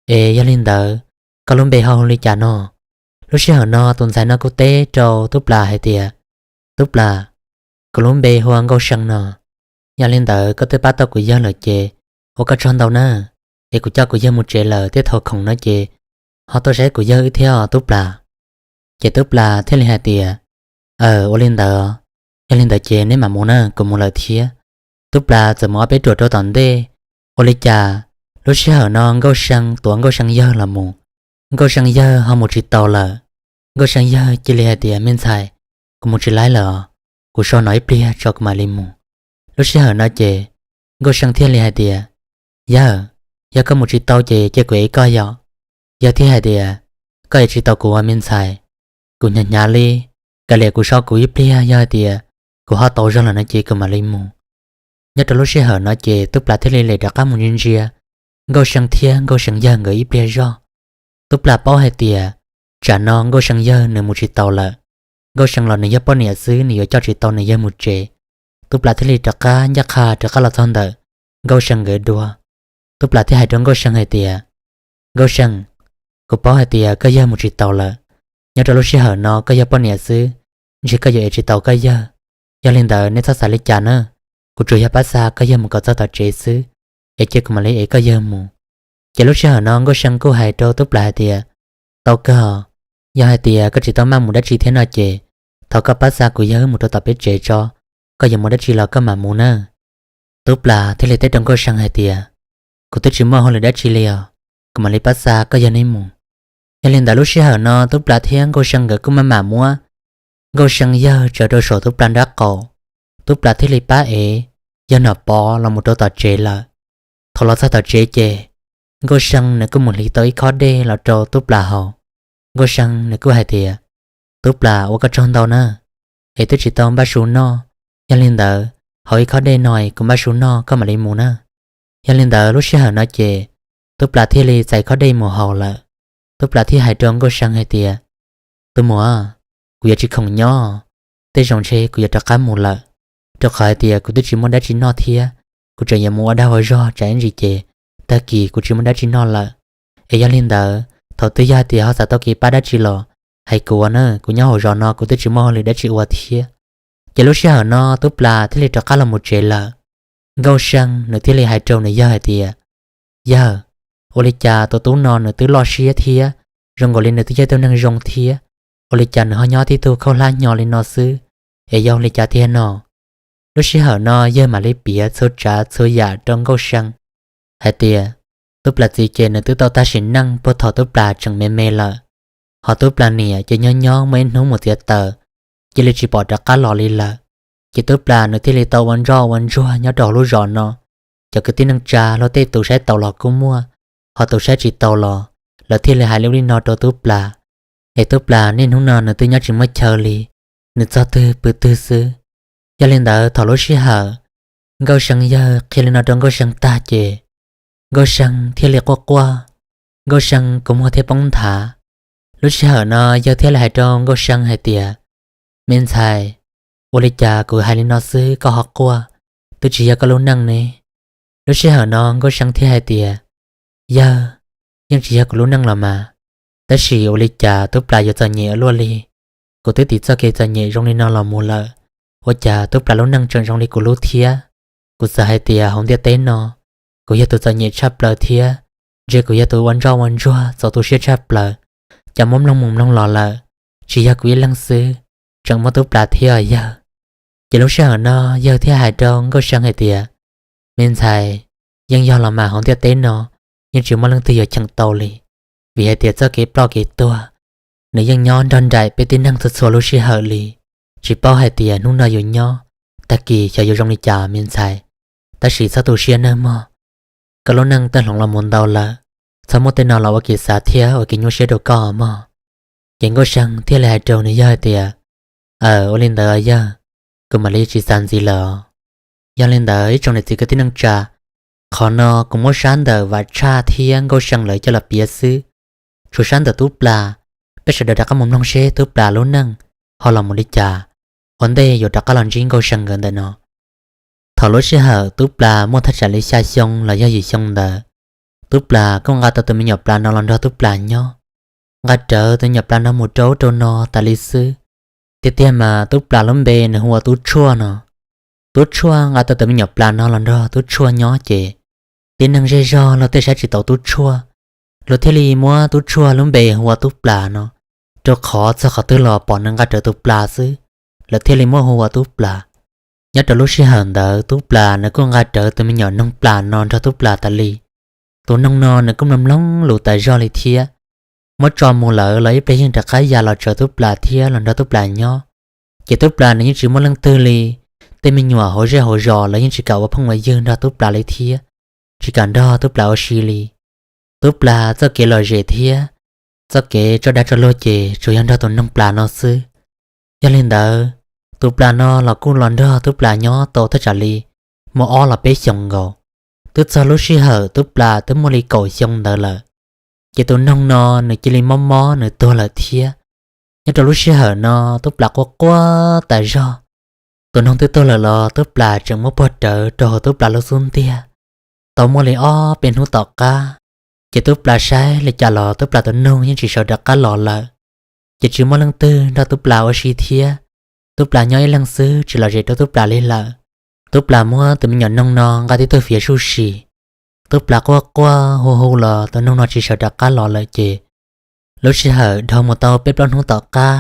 Es yog li ntawd, koj lub npe ho hu li cas no? Lub sij hawm no tus ntxhais no kuj teb rau Tub Plas hais tias, Tub Plas, kuv lub npe hu ua Nkauj See no. Yog li ntawd koj twb pab tau kuv yawg lawm ces ua koj tsaug ntau na, es kuv coj kuv yawg mus tsev lawm, tej thaum khoom no ces ho tuaj saib kuv yawg wb thiab os Tub Plas. Ces Tub Plas thiaj li hais tias, Aw, ua li ntawd, yog li ntawd ces neb mam mus na, kuv mus lawm thiab. Tub Plas txawm mus ob peb ruam rau tom ntej. Ua li cas lub sij hawm no Nkauj See tuav Nkauj See yawg los mus, Nkauj See yawg ho mus tsis tau lawm. Nkauj See yawg cia li hais tias, Me ntxhais, kuv mus tsis laib lawm os, kuv so no ib pliag tso kuv mam li mus. Lub sij hawm no ces Nkauj See thiaj li hais tias, Yawg, yog koj mus tsis tau ces cia kuv ev koj yom. Yawg thiaj hais tias, Koj ev tsis tau kuv ua me ntxhais, kuv hnyav hnyav li, kav liam kuv so kuv ib pliag, yog hais tias kuv ho tau zog lawm no ces kuv mam li mus. Nyob rau lub sij hawm no ces Tub Plas thiaj li lem rov qab mus ntsia ntsia Nkauj See thiab Nkauj See yawg nkawd ib pliag zog. Tub Plas paub hais tias tsam no Nkauj See yawg nws mus tsis tau lawm. Nkauj See los nws yog poj niam xwb, nws yuav coj tsis tau nws yawg mus tsev. Tub Plas thiaj li rov qab ncaj qha rov qab los txog ntawm Nkauj See nkawd dua. Tub Plas thiaj hais rau Nkauj See hais tias, Nkauj See, kuv paub hais tias koj yawg mus tsis tau lawm. Nyob rau lub sij hawm no koj yog poj niam xwb, ntshe koj yuav ev tsis tau koj yawg. Yog li ntawd neb txhob xav li cas na, kuv tsuas yog pab xa koj yawg mus kom txog tom tsev xwb, es cia kuv mam li ev koj yawg mus. Ces lub sij hawm no Nkauj See kuj hais rau Tub Plas hais tias, Tau kawg, yog hais tias koj tsis tau maj mus dab tsi thiab no ces thov koj pab xa kuv yawg mus rau tom peb tsev tso, koj yuav mus dab tsi los koj mam mus na. Tub Plas thiaj li teb rau Nkauj See hais tias, Kuv twb tsis muaj hauj lwm dab tsi li os, kuv mam li pab xa koj yawg neb mus. Yog li ntawd lub sij hawm no Tub Plas thiab Nkauj See nkawd kuj maj mam muab Nkauj See yawg tsaws rau saum Tub Plas nrab qaum, Tub Plas thiaj li pab ev yawg Nom Pov los mus rau tom tsev lawm. Thaum los txog tom tsev ces Nkauj See nws kuj mus hliv tau ib khob dej los rau Tub Plas haus. Nkauj See nws kuj hais tias, Tub Plas, ua koj tsaug ntau na, es twb tsis tau npaj su noj. Yog li ntawd, haus ib khob dej no es kuv npaj su noj koj mam li mus na. Yog li ntawd lub sij hawm no ces Tub Plas thiaj li txais khob dej mus haus lawm. Tub Plas thiaj hais rau Nkauj See hais tias, Tus muam, kuv yuav tsis khoom nyob, tej zaum ntshe kuv yuav rov qab mus lawm, rau qhov hais tias kuv twb tsis muaj dab tsi noj thiab, kuv tseem yuav mus ua dag ua zog tsam ib ntsis ces tag kis kuv tsis muaj dab tsi noj lawm. Es yog li ntawd, thaum twg yog hais tias ho xav tau kev pab dab tsi los hais kuv ua na, kuv nyob hauv zos no kuv twb tsis muaj hauj lwm dab tsi ua thiab. Ces lub sij hawm no Tub Plas thiaj li rov qab los mus tsev lawm. Nkauj See nws thiaj li hais rau nws yawg hais tias, Yawg, ua li cas tus tub no nws twb loj siab thiab zoo nkaus li nws twb yog ib tug neeg zoo thiab, ua li cas nws ho nyob tib tug khaub hlab hnyo li no xwb, es yog ua li cas tiag no? Lub sij hawm no yawg mam li piav txhua tsav txhua yam rau Nkauj See hais tias, Tub Plas txiv ces nws twb tau tag sim neej puag thaum Tub Plas tseem me me lawm, ho Tub Plas niam ces nyob nyob muaj ib hnub mus txiav taws, cia li tsis pom rov qab los li lawm. Ces Tub Plas nws thiaj li tau ua ntsoj ua ntsuag nyob rau hauv lub zos no. Cov kwv tij neej tsa luag tej tus saib taus los kuj muaj, ho tus saib tsis taus los lawv thiaj li hais li ub li no rau Tub Plas. Es Tub Plas niaj hnub no nws twb nyob tsis muaj chaw li, nws txog twg pw twg xwb. Yog li ntawd thaum lub sij hawm Nkauj See yawg qhia li no rau Nkauj See tag ces Nkauj See thiaj li quaj quaj, Nkauj See kua muag thiaj poob nthav. Lub sij hawm no yawg thiaj li hais rau Nkauj See hais tias, Me ntxhais, ua li cas kuv hais li no xwb koj ho quaj, twb tsis yog koj lub neej ne? Lub sij hawm no Nkauj See thiaj hais tias, Yawg, yeej tsis yog kuv lub neej los mas, tab sis ua li cas Tub Plas yuav txom nyem ua luaj li? Kuv twb tiv txoj kev txom nyem zoo li no los mus lawm, ua cas Tub Plas lub neej tseem zoo li kuv lub thiab? Kuv xav hais tias hauv ntiaj teb no, kuv yog tus txom nyem tshaj plaws thiab, ntshe kuv yog tus ua ntsoj ua ntsuag txaus tu siab tshaj plaws. Cas muab mloog mus mloog los lawm, tsis yog kuv ib leeg xwb, tseem muaj Tub Plas thiab yawg. Ces lub sij hawm no yawg thiaj hais rau Nkauj See hais tias, Me ntxhais, yeej yog los mas hauv ntiaj teb no yeej tsis muaj leej twg yuav cheem tau li, vim hais tias txoj kev ploj kev tuag nws yeej nyob nrog nraim peb tib neeg txhua txhua lub sij hawm li. Tsis paub hais tias hnub no yus nyob, tag kis xyov yuav zoo li cas me ntxhais. Tab sis txhob tu siab nawb mog, koj lub neej twb hloov los mus ntau lawm, txhob muab tej no los ua kev xav thiab ua kev nyuaj siab rau koj mog. Ces Nkauj See thiaj li hais rau nws yawg hais tias, Aw, ua li ntawd yawg, kuv mam li tsis xav ntxiv lawm. Yog li ntawd ib tsoom niam txiv kwv tij neej tsa, qhov no kuv muab sab ntawm Vam Tshaj thiab Nkauj See lawv coj los piav xwb. Tshuav sab ntawm Tub Plas, peb sawv daws rov qab mus mloog seb Tub Plas lub neej ho los mus li cas, ua ntej yuav rov qab los ntsib Nkauj See nkawd ntawm no. Thaum lub sij hawm Tub Plas muaj thaj tsam li xya xyoo los yog yim xyoo ntawd, Tub Plas kuj nqa tau tus me nyuam Plas no los nrog Tub Plas nyob. Nqa rawv tus me nyuam Plas no mus rau ub rau no tas li xwb. Tiag tiag mas Tub Plas lub npe nws hu ua Tub Tshuaj no. Tub Tshuaj nqa tau tus me nyuam Plas no los nrog Tub Tshuaj nyob ces tib neeg zej zog luag tej saib tsis taus Tub Tshuaj, luag thiaj li muab Tub Tshuaj lub npe hu ua Tub Plas no, rau qhov txog qhov twg los pom nws nqa rawv tus Plas xwb, lawv thiaj li muab hu ua Tub Plas. Nyob rau lub sij hawm ntawd Tub Plas nws kuj nqa rawv tus me nyuam noog Plas no nrog Tub Plas tas li. Tus noog no nws kuj mloog mloog lus tas zog li thiab. Muab tso mus lawm los ib pliag yeej rov qab ya los tsaws Tub Plas thiab los nrog Tub Plas nyob. Ces Tub Plas nws yeej tsis muaj leej twg li, tej me nyuam hauv zej hauv zos lawv yeej tsis kam ua phooj ua ywg nrog Tub Plas li thiab, tsis kam nrog Tub Plas ua si li. Tub Plas txoj kev lom zem thiab txoj kev tso dag tso luag ces tsuas yog nrog tus noog Plas no xwb. Yog li ntawd, tus Plas no los kuj los nrog Tub Plas nyob tau thaj tsam li muaj ob los peb xyoos nkaus. Twb txog lub sij hawm Tub Plas twb muaj li kaum xyoo ntawd lawm, ces tus noog no nws cia li mob mob nws tuag lawm thiab. Nyob rau lub sij hawm no Tub Plas quaj quaj tas zog. Tus noog twb tuag lawm los Tub Plas tseem muab puag rawv rau hauv Tub Plas lub xub ntiag. Tau muaj li ob peb hnub tom qab, ces Tub Plas saib li cas los Tub Plas tus noog yeej tsis sawv rov qab los lawm. Ces tsis muaj leej twg nrog Tub Plas ua si thiab. Tub Plas nyob ib leeg xwb tsis lom zem rau Tub Plas li lawm. Tub Plas muab tus me nyuam noog no nqa tib tug fiav suj si. Tub Plas quaj quaj hu hu los tus noog no tsis sawv rov qab los lawm ces lub sij hawm dhau mus tau peb plaub hnub tom qab,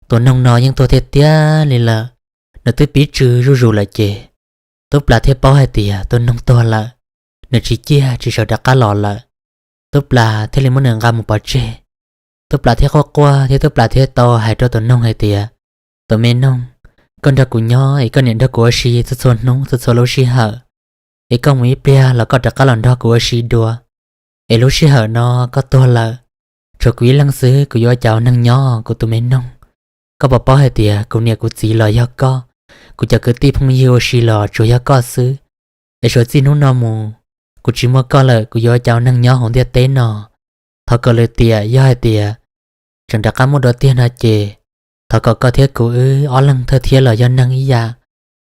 tus noog no yeej tuag tiag tiag li lawm. Nws twb pib tsw zuj zus lawm ces Tub Plas thiaj paub hais tias tus noog tuag lawm, nws tsis ciaj tsis sawv rov qab los lawm. Tub Plas thiaj li muab nws nqa mus pov tseg. Tub Plas thiaj quaj quaj thiab Tub Plas thiaj tau hais rau tus noog hais tias, tus me noog, koj nrog kuv nyob es koj niam nrog kuv ua si txhua txhua hnub txhua txhua lub sij hawm, es koj mus ib pliag los koj rov qab los nrog kuv ua si dua. Es lub sij hawm no koj tuag lawm, tshuav kuv ib leeg xwb kuv yuav ua cas ua neeg nyob kuv tus me noog. Koj puas paub hais tias kuv niam kuv txiv los yog koj, kuv cov kwv tij phooj ywg ua si los tsuas yog koj xwb. Es suav txij hnub no mus, kuv tsis muaj koj lawm kuv yuav ua cas ua neeg nyob hauv ntiaj teb no. Thov kom lwm tiam yog hais tias tseem rov qab muaj dua tiag no ces, thov kom koj thiab kuv wb ob leeg thawj thiab los yog neeg ib yam,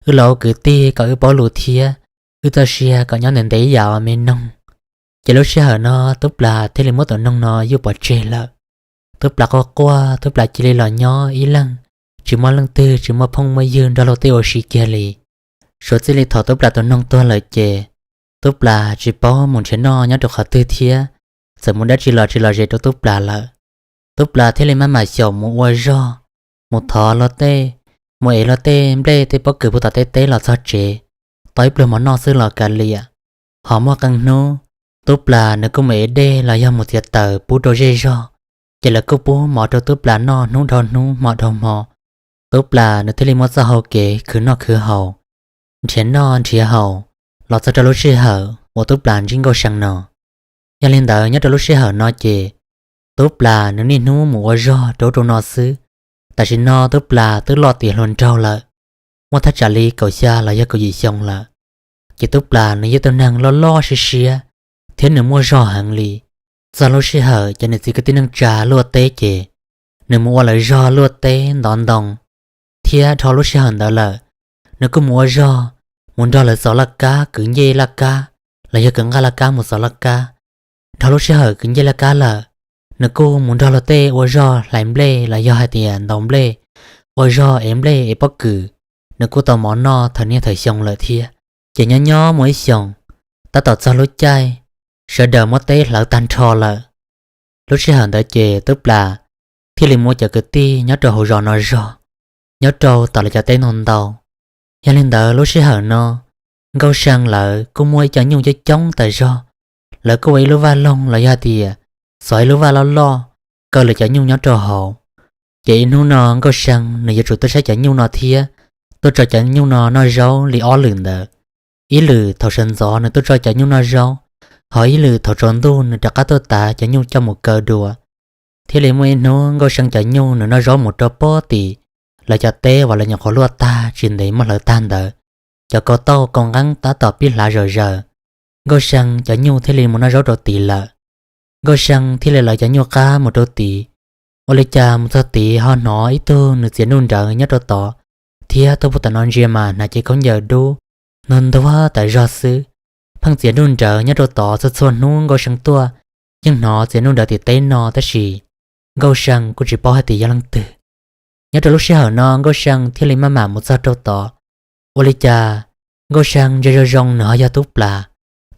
wb los ua kwv tij kom wb paub lus thiab, wb txoj sia kom nyob ntev ntev ib yam os me noog. Ces lub sij hawm no Tub Plas thiaj li muab tus noog no yuj pov tseg lawm. Tub Plas quaj quaj, Tub Plas cia li los nyob ib leeg, tsis muaj leej twg, tsis muaj phooj muaj ywg nrog luag tej ua si kiag li. Suav txij li thaum Tub Plas tus noog tuag lawm ces, Tub Plas tsis paub mus nrhiav noj nyob rau qhov twg thiab, txawm mus dab tsi los tsis lom zem rau Tub Plas lawm. Tub Plas thiaj li maj mam xyaum mus ua zog, mus thov luag tej, mus ev luag tej nplej tej pob kws puag tom teb teb los txog tsev, tau ib pluag mov noj xwb los kav liam. Ho muaj qee hnub, Tub Plas nws kuj mus ev dej los yog mus txiav taws pub rau zej zog, ces lawv kuj pub mov rau Tub Plas noj hnub dhau hnub hmo dhau hmo. Tub Plas nws thiaj li muaj txoj hau kev khwv noj khwv haus, nrhiav noj nrhiav haus, los txog rau lub sij hawm uas Tub Plas ntsib Nkauj See no. Yog li ntawd nyob rau lub sij hawm no ces, Tub Plas nws niaj hnub mus ua zog rau ub rau no xwb. Tam sim no Tub Plas twb loj tiav hluas nraug lawm, muaj thaj tsam li kaum xya los yog kaum yim xyoo lawm. Ces Tub Plas nws yog tus neeg loj loj siab siab, thiab nws muaj zog heev li. Txog lub sij hawm cov niam txiv kwv tij neej tsa luaj teb ces, nws mus ua lawv zog luaj teb ntov ntoo. Thiab dhau lub sij hawm ntawd lawm, nws kuj mus ua zog, mus nrog lawv xov laj kab, kwv ncej laj kab, los yog kwv nqaij laj kab mus xov laj kab. Dhau lub sij hawm kwv ncej laj kab lawm, nws kuj mus nrog luag tej ua zog hlais nplej los yog hais tias ntaus nplej, ua zog ev nplej ev pob kws, nws kuj tau mov noj thawm niaj thawm xyoo lawm thiab. Ces nyob nyob muaj ib xyoos, tab tom txog lub caij, sawv daws muab teb hlawv tag nrho lawm. Lub sij hawm ntawd ces Tub Plas thiaj li mus ua cov kwv tij nyob rau hauv zos no zog, nyob rau tom lawv cov teb ntau ntau. Yog li ntawd lub sij hawm no, Nkauj See lawv kuj muaj ib co nyuj coob coob tas zog, lawv kuj ua ib lub vaj loog los yog tias xov ib lub vaj loj loj kaw lawv cov nyuj nyob rau hauv. Ces ib hnub no Nkauj See nws yuav tsum tuaj saib cov nyuj no thiab tuaj tso cov nyuj no noj zaub li ob lwm ntawd. Ib lwm thaum sawv ntxov nws tuaj tso cov nyuj noj zaub, ho ib lwm thaum tsaus ntuj nws rov qab tuaj tav cov nyuj coj mus kaw dua. Thiaj li muaj ib hnub Nkauj See cov nyuj nws noj zaub mus rau pob tim lawv cov teb uas lawv nyuam qhuav luaj tag tsis ntev muab hlawv tag ntawd, cov kaus tauj kaus nqeeb tab tom pib hlav zom zaws. Nkauj See cov nyuj thiaj li mus noj zaub rau tid lawm. Nkauj See thiaj li lawv cov nyuj qab mus rau tid. Ua li cas mus txog tid ho hnov ib tug nws txiav nruj nrawv nyob rau tod, thiab tuaj puag tom no ntsia mas hnav cev khaub ncaws dub, ntuag ntuag tas zog xwb. Pheej txiav nruj nrawv nyob rau tod txhua txhua hnub Nkauj See tuaj, yeej hnov txiav nruj nrawv tim teb no tab sis Nkauj See kuj tsis paub hais tias yog leej twg. Nyob rau lub sij hawm no Nkauj See thiaj li maj mam mus txog rau tod. Ua li cas Nkauj See ntsia zoo zoo nws ho yog Tub Plas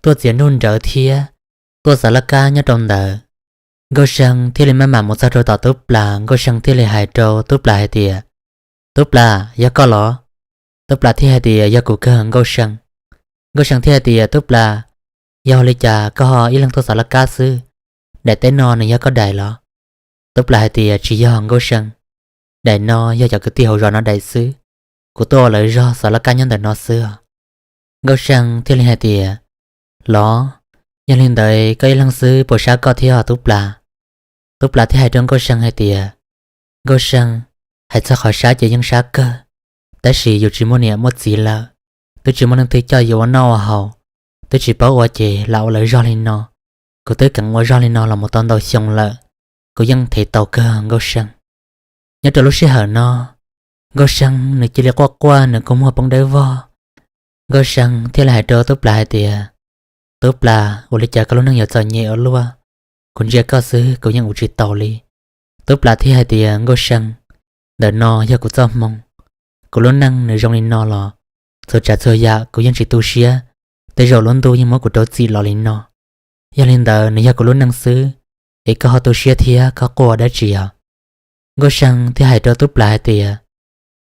tuaj txiav nruj nrawv thiab tuaj xav laj kab nyob rau ntawd. Nkauj See thiaj li maj mam mus txog rau tom Tub Plas, Nkauj See thiaj li hais rau Tub Plas hais tias, Tub Plas, yog koj los? Tub Plas thiaj hais tias, yog kuv kawg Nkauj See. Nkauj See thiaj hais tias, Tub Plas, yog li cas koj ho ib leeg tuaj xav laj kab xwb? Daim teb no nws yog koj daim los? Tub Plas hais tias, tsis yog Nkauj See, daim no yog cov kwv tij hauv zos no daim xwb. Kuv tuaj ua lawv zog xav laj kab nyob ntawm no xwb os. Nkauj See thiaj li hais tias, los, yog li ntawd koj ib leeg xwb puas sab koj thiab os Tub Plas? Tub Plas thiaj hais rau Nkauj See hais tias, Nkauj See, hais txog qhov sab ces yeej sab kawg, tab sis yus tsis muaj niam muaj txiv lawm, twb tsis muaj leej twg coj yus ua noj ua haus, twb tsis paub ua ces lam ua lawv zog li no. Kuv twb keev ua zog li no los mus tau ntau xyoo lawm, kuv yeej thev tau kawg Nkauj See. Nyob rau lub sij hawm no, Nkauj See nws cia li quaj quaj nws kua muag poob dawb vog. Nkauj See thiaj li hais rau Tub Plas hais tias, Tub Plas, ua li cas koj lub neej yuav txom nyem ua luaj? Kuv ntsia koj xwb kuv yeej ua tsis taus li. Tub Plas thiaj hais tias, Nkauj See, ntawm no yog kuv txoj hmoo. Kuv lub neej nws zoo li no los, txhua tsav txhua yam kuv yeej tsis tu siab, tej zaum lub ntuj yeej muab kuv rau txim los li no. Yog li ntawd nws yog kuv lub neej xwb, es koj ho tu siab thiab koj quaj dab tsi os? Nkauj See thiaj hais rau Tub Plas hais tias,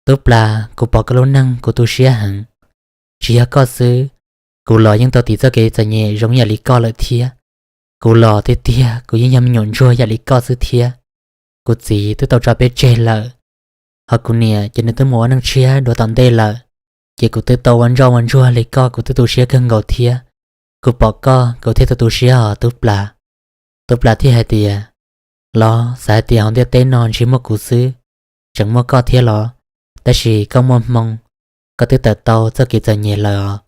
Tub Plas, kuv pom koj lub neej kuv tu siab heev. Tsis yog koj xwb, kuv los yeej tau tiv txoj kev txom nyem zoo ib yam li koj lawm thiab. Kuv los tiag tiag kuv yeej yog me nyuam ntsuag ib yam li koj xwb thiab. Kuv txiv twb tau tso peb tseg lawm, ho kuv niam ces nws twb mus ua neej tshiab dua tom ntej lawm, ces kuv twb tau ua ntsoj ua ntsuag li koj kuv twb tu siab kawg nkaus thiab. Kuv pom koj kuv thiaj tu tu siab os Tub Plas. Tub Plas thiaj hais tias, los xav hais tias hauv ntiaj teb no ntshe muaj kuv xwb, tseem muaj koj thiab los? Tab sis koj muaj hmoo, koj twb tawm tau txoj kev txom nyem lawm os.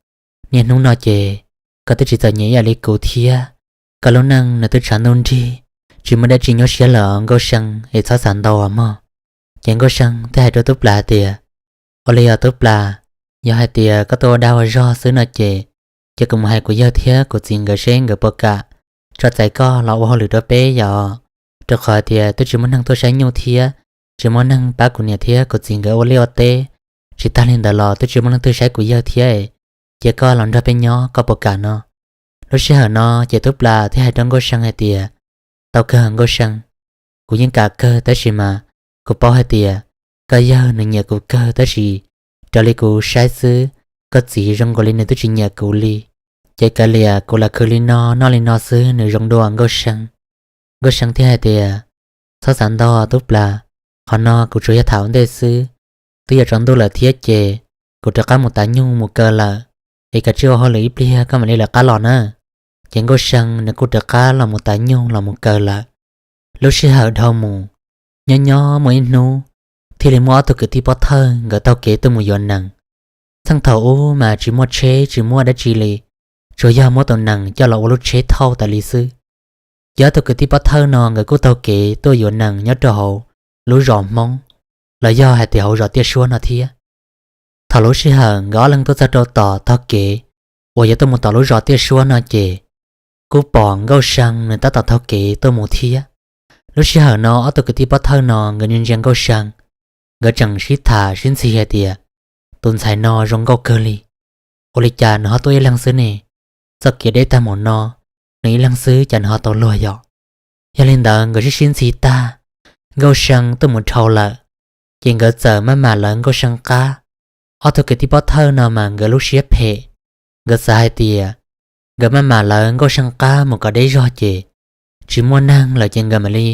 Niaj hnub no ces koj twb tsis txom nyem ib yam li kuv thiab. Koj lub neej nws twb tshav ntuj nrig, tsis muaj dab tsi nyuaj siab lawm os Nkauj See, es txhob xav ntau os mog. Ces Nkauj See thiaj hais rau Tub Plas hais tias, ua li os Tub Plas, yog hais tias koj tuaj ua dag ua zog xwb no ces, ces kuv mus hais kuv yawg thiab kuv txiv nkawd seb nkawd puas kam tso txais koj los ua hauj lwm rau peb yom. Rau qhov hais tias twb tsis muaj neeg tuaj saib nyuj thiab, tsis muaj neeg pab kuv niam thiab kuv txiv nkawd ua liaj ua teb, tsis tag li ntawd los twb tsis muaj leej twg saib kuv yawg thiab, cia koj los nrog peb nyob koj puas kam no? Lub sij hawm no ces Tub Plas thiaj hais rau Nkauj See hais tias, tau kawg Nkauj See, kuv yeej kam kawg tab sis mas kuv paub hais tias koj yawg nws nyiam kuv kawg tab sis raws li kuv saib xwb, koj txiv zoo nkaus li nws twb tsis nyiam kuv li. Ces kav liam kuv lam khwv li no noj li no xwb nws zoo dua Nkauj See. Nkauj See thiaj hais tias, txhob xav ntau Tub Plas, qhov no kuv tsuas yog tham ua ntej xwb. Twb yuav tsaus ntuj lawm thiab ces kuv rov qab mus tav nyuj mus kaw lawm, es kav tsij ua hauj lwm ib pliag koj mam li lawv qab los na. Ces Nkauj See nws kuj rov qab los mus tav nyuj los mus kaw lawm. Lub sij hawm dhau mus, nyob nyob muaj ib hnub, thiaj li muaj ob tug kwv tij pov thawj nkawd taug kev tuaj mus yuav nees. Txheej thaum ub mas tsis muaj tsheb tsis muaj dab tsi li, tsuas yog muab tus nees coj los ua lub tsheb thauj tas li xwb. Ces ob tug kwv tij pov thawj no nkawd kuj taug kev tuaj yuav nees nyob rau hauv lub zos Hmoob, los yog hais tias hauv zos Tiaj Suab no thiab. Thaum lub sij hawm nkawd ob leeg tuaj txog rau tom taug kev uas yuav tuaj mus tom lub zos Tiaj Suab no ces, kuj pom Nkauj See nws tab tom taug kev tuaj mus thiab. Lub sij hawm no ob tug kwv tij pov thawj no nkawd ntsia ntsia Nkauj See, nkawd tseem sib tham sib ntxhi hais tias, tus ntxhais no zoo nkauj kawg li, ua li cas nws ho tuaj ib leeg xwb ne? Txoj kev deb tag mus no, nws ib leeg xwb cas nws ho tau luag yom? Yog li ntawd nkawd sib sib ntxhi tag, Nkauj See tuaj mus dhau lawm, ces nkawd txawm maj mam lawv Nkauj See qab. Ob tug kwv tij pov thawj no mas nkawd lub siab phem, nkawd xav hais tias nkawd maj mam lawv Nkauj See qab mus kom deb zog ces tsis muaj neeg lawm ces nkawd mam li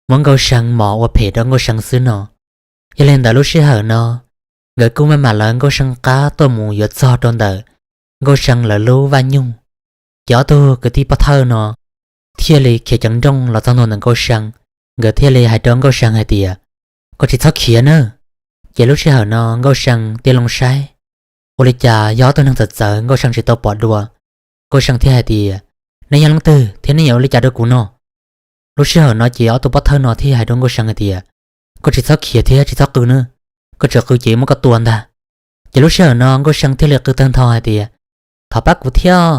muab Nkauj See mos ua phem rau Nkauj See xwb no. Yog li ntawd lub sij hawm no, nkawd kuj maj mam lawv Nkauj See qab tuaj mus yuav txog rau ntawm Nkauj See lawv lub vaj nyuj. Ces ob tug kwv tij pov thawj no thiaj li khiav ceev nrooj los txog ntua ntawm Nkauj See, nkawd thiaj li hais rau Nkauj See hais tias, koj tsis txhob khiav na, Ces lub sij hawm no Nkauj See thiaj loo saib, ua li cas yog ob tug neeg txawv txawv Nkauj See tsis tau pom dua. Nkauj See thiaj hais tias, nej yog leej twg thiab nej yuav ua li cas rau kuv no? Lub sij hawm no ces ob tug pov thawj no thiaj hais rau Nkauj See hais tias, koj tsis txhob khiav thiab tsis txhob qw na, koj tseem qw ces muab koj tua ntag. Ces lub sij hawm no Nkauj See thiaj li qw tawg ntho hais tias, thov pab kuv thiab,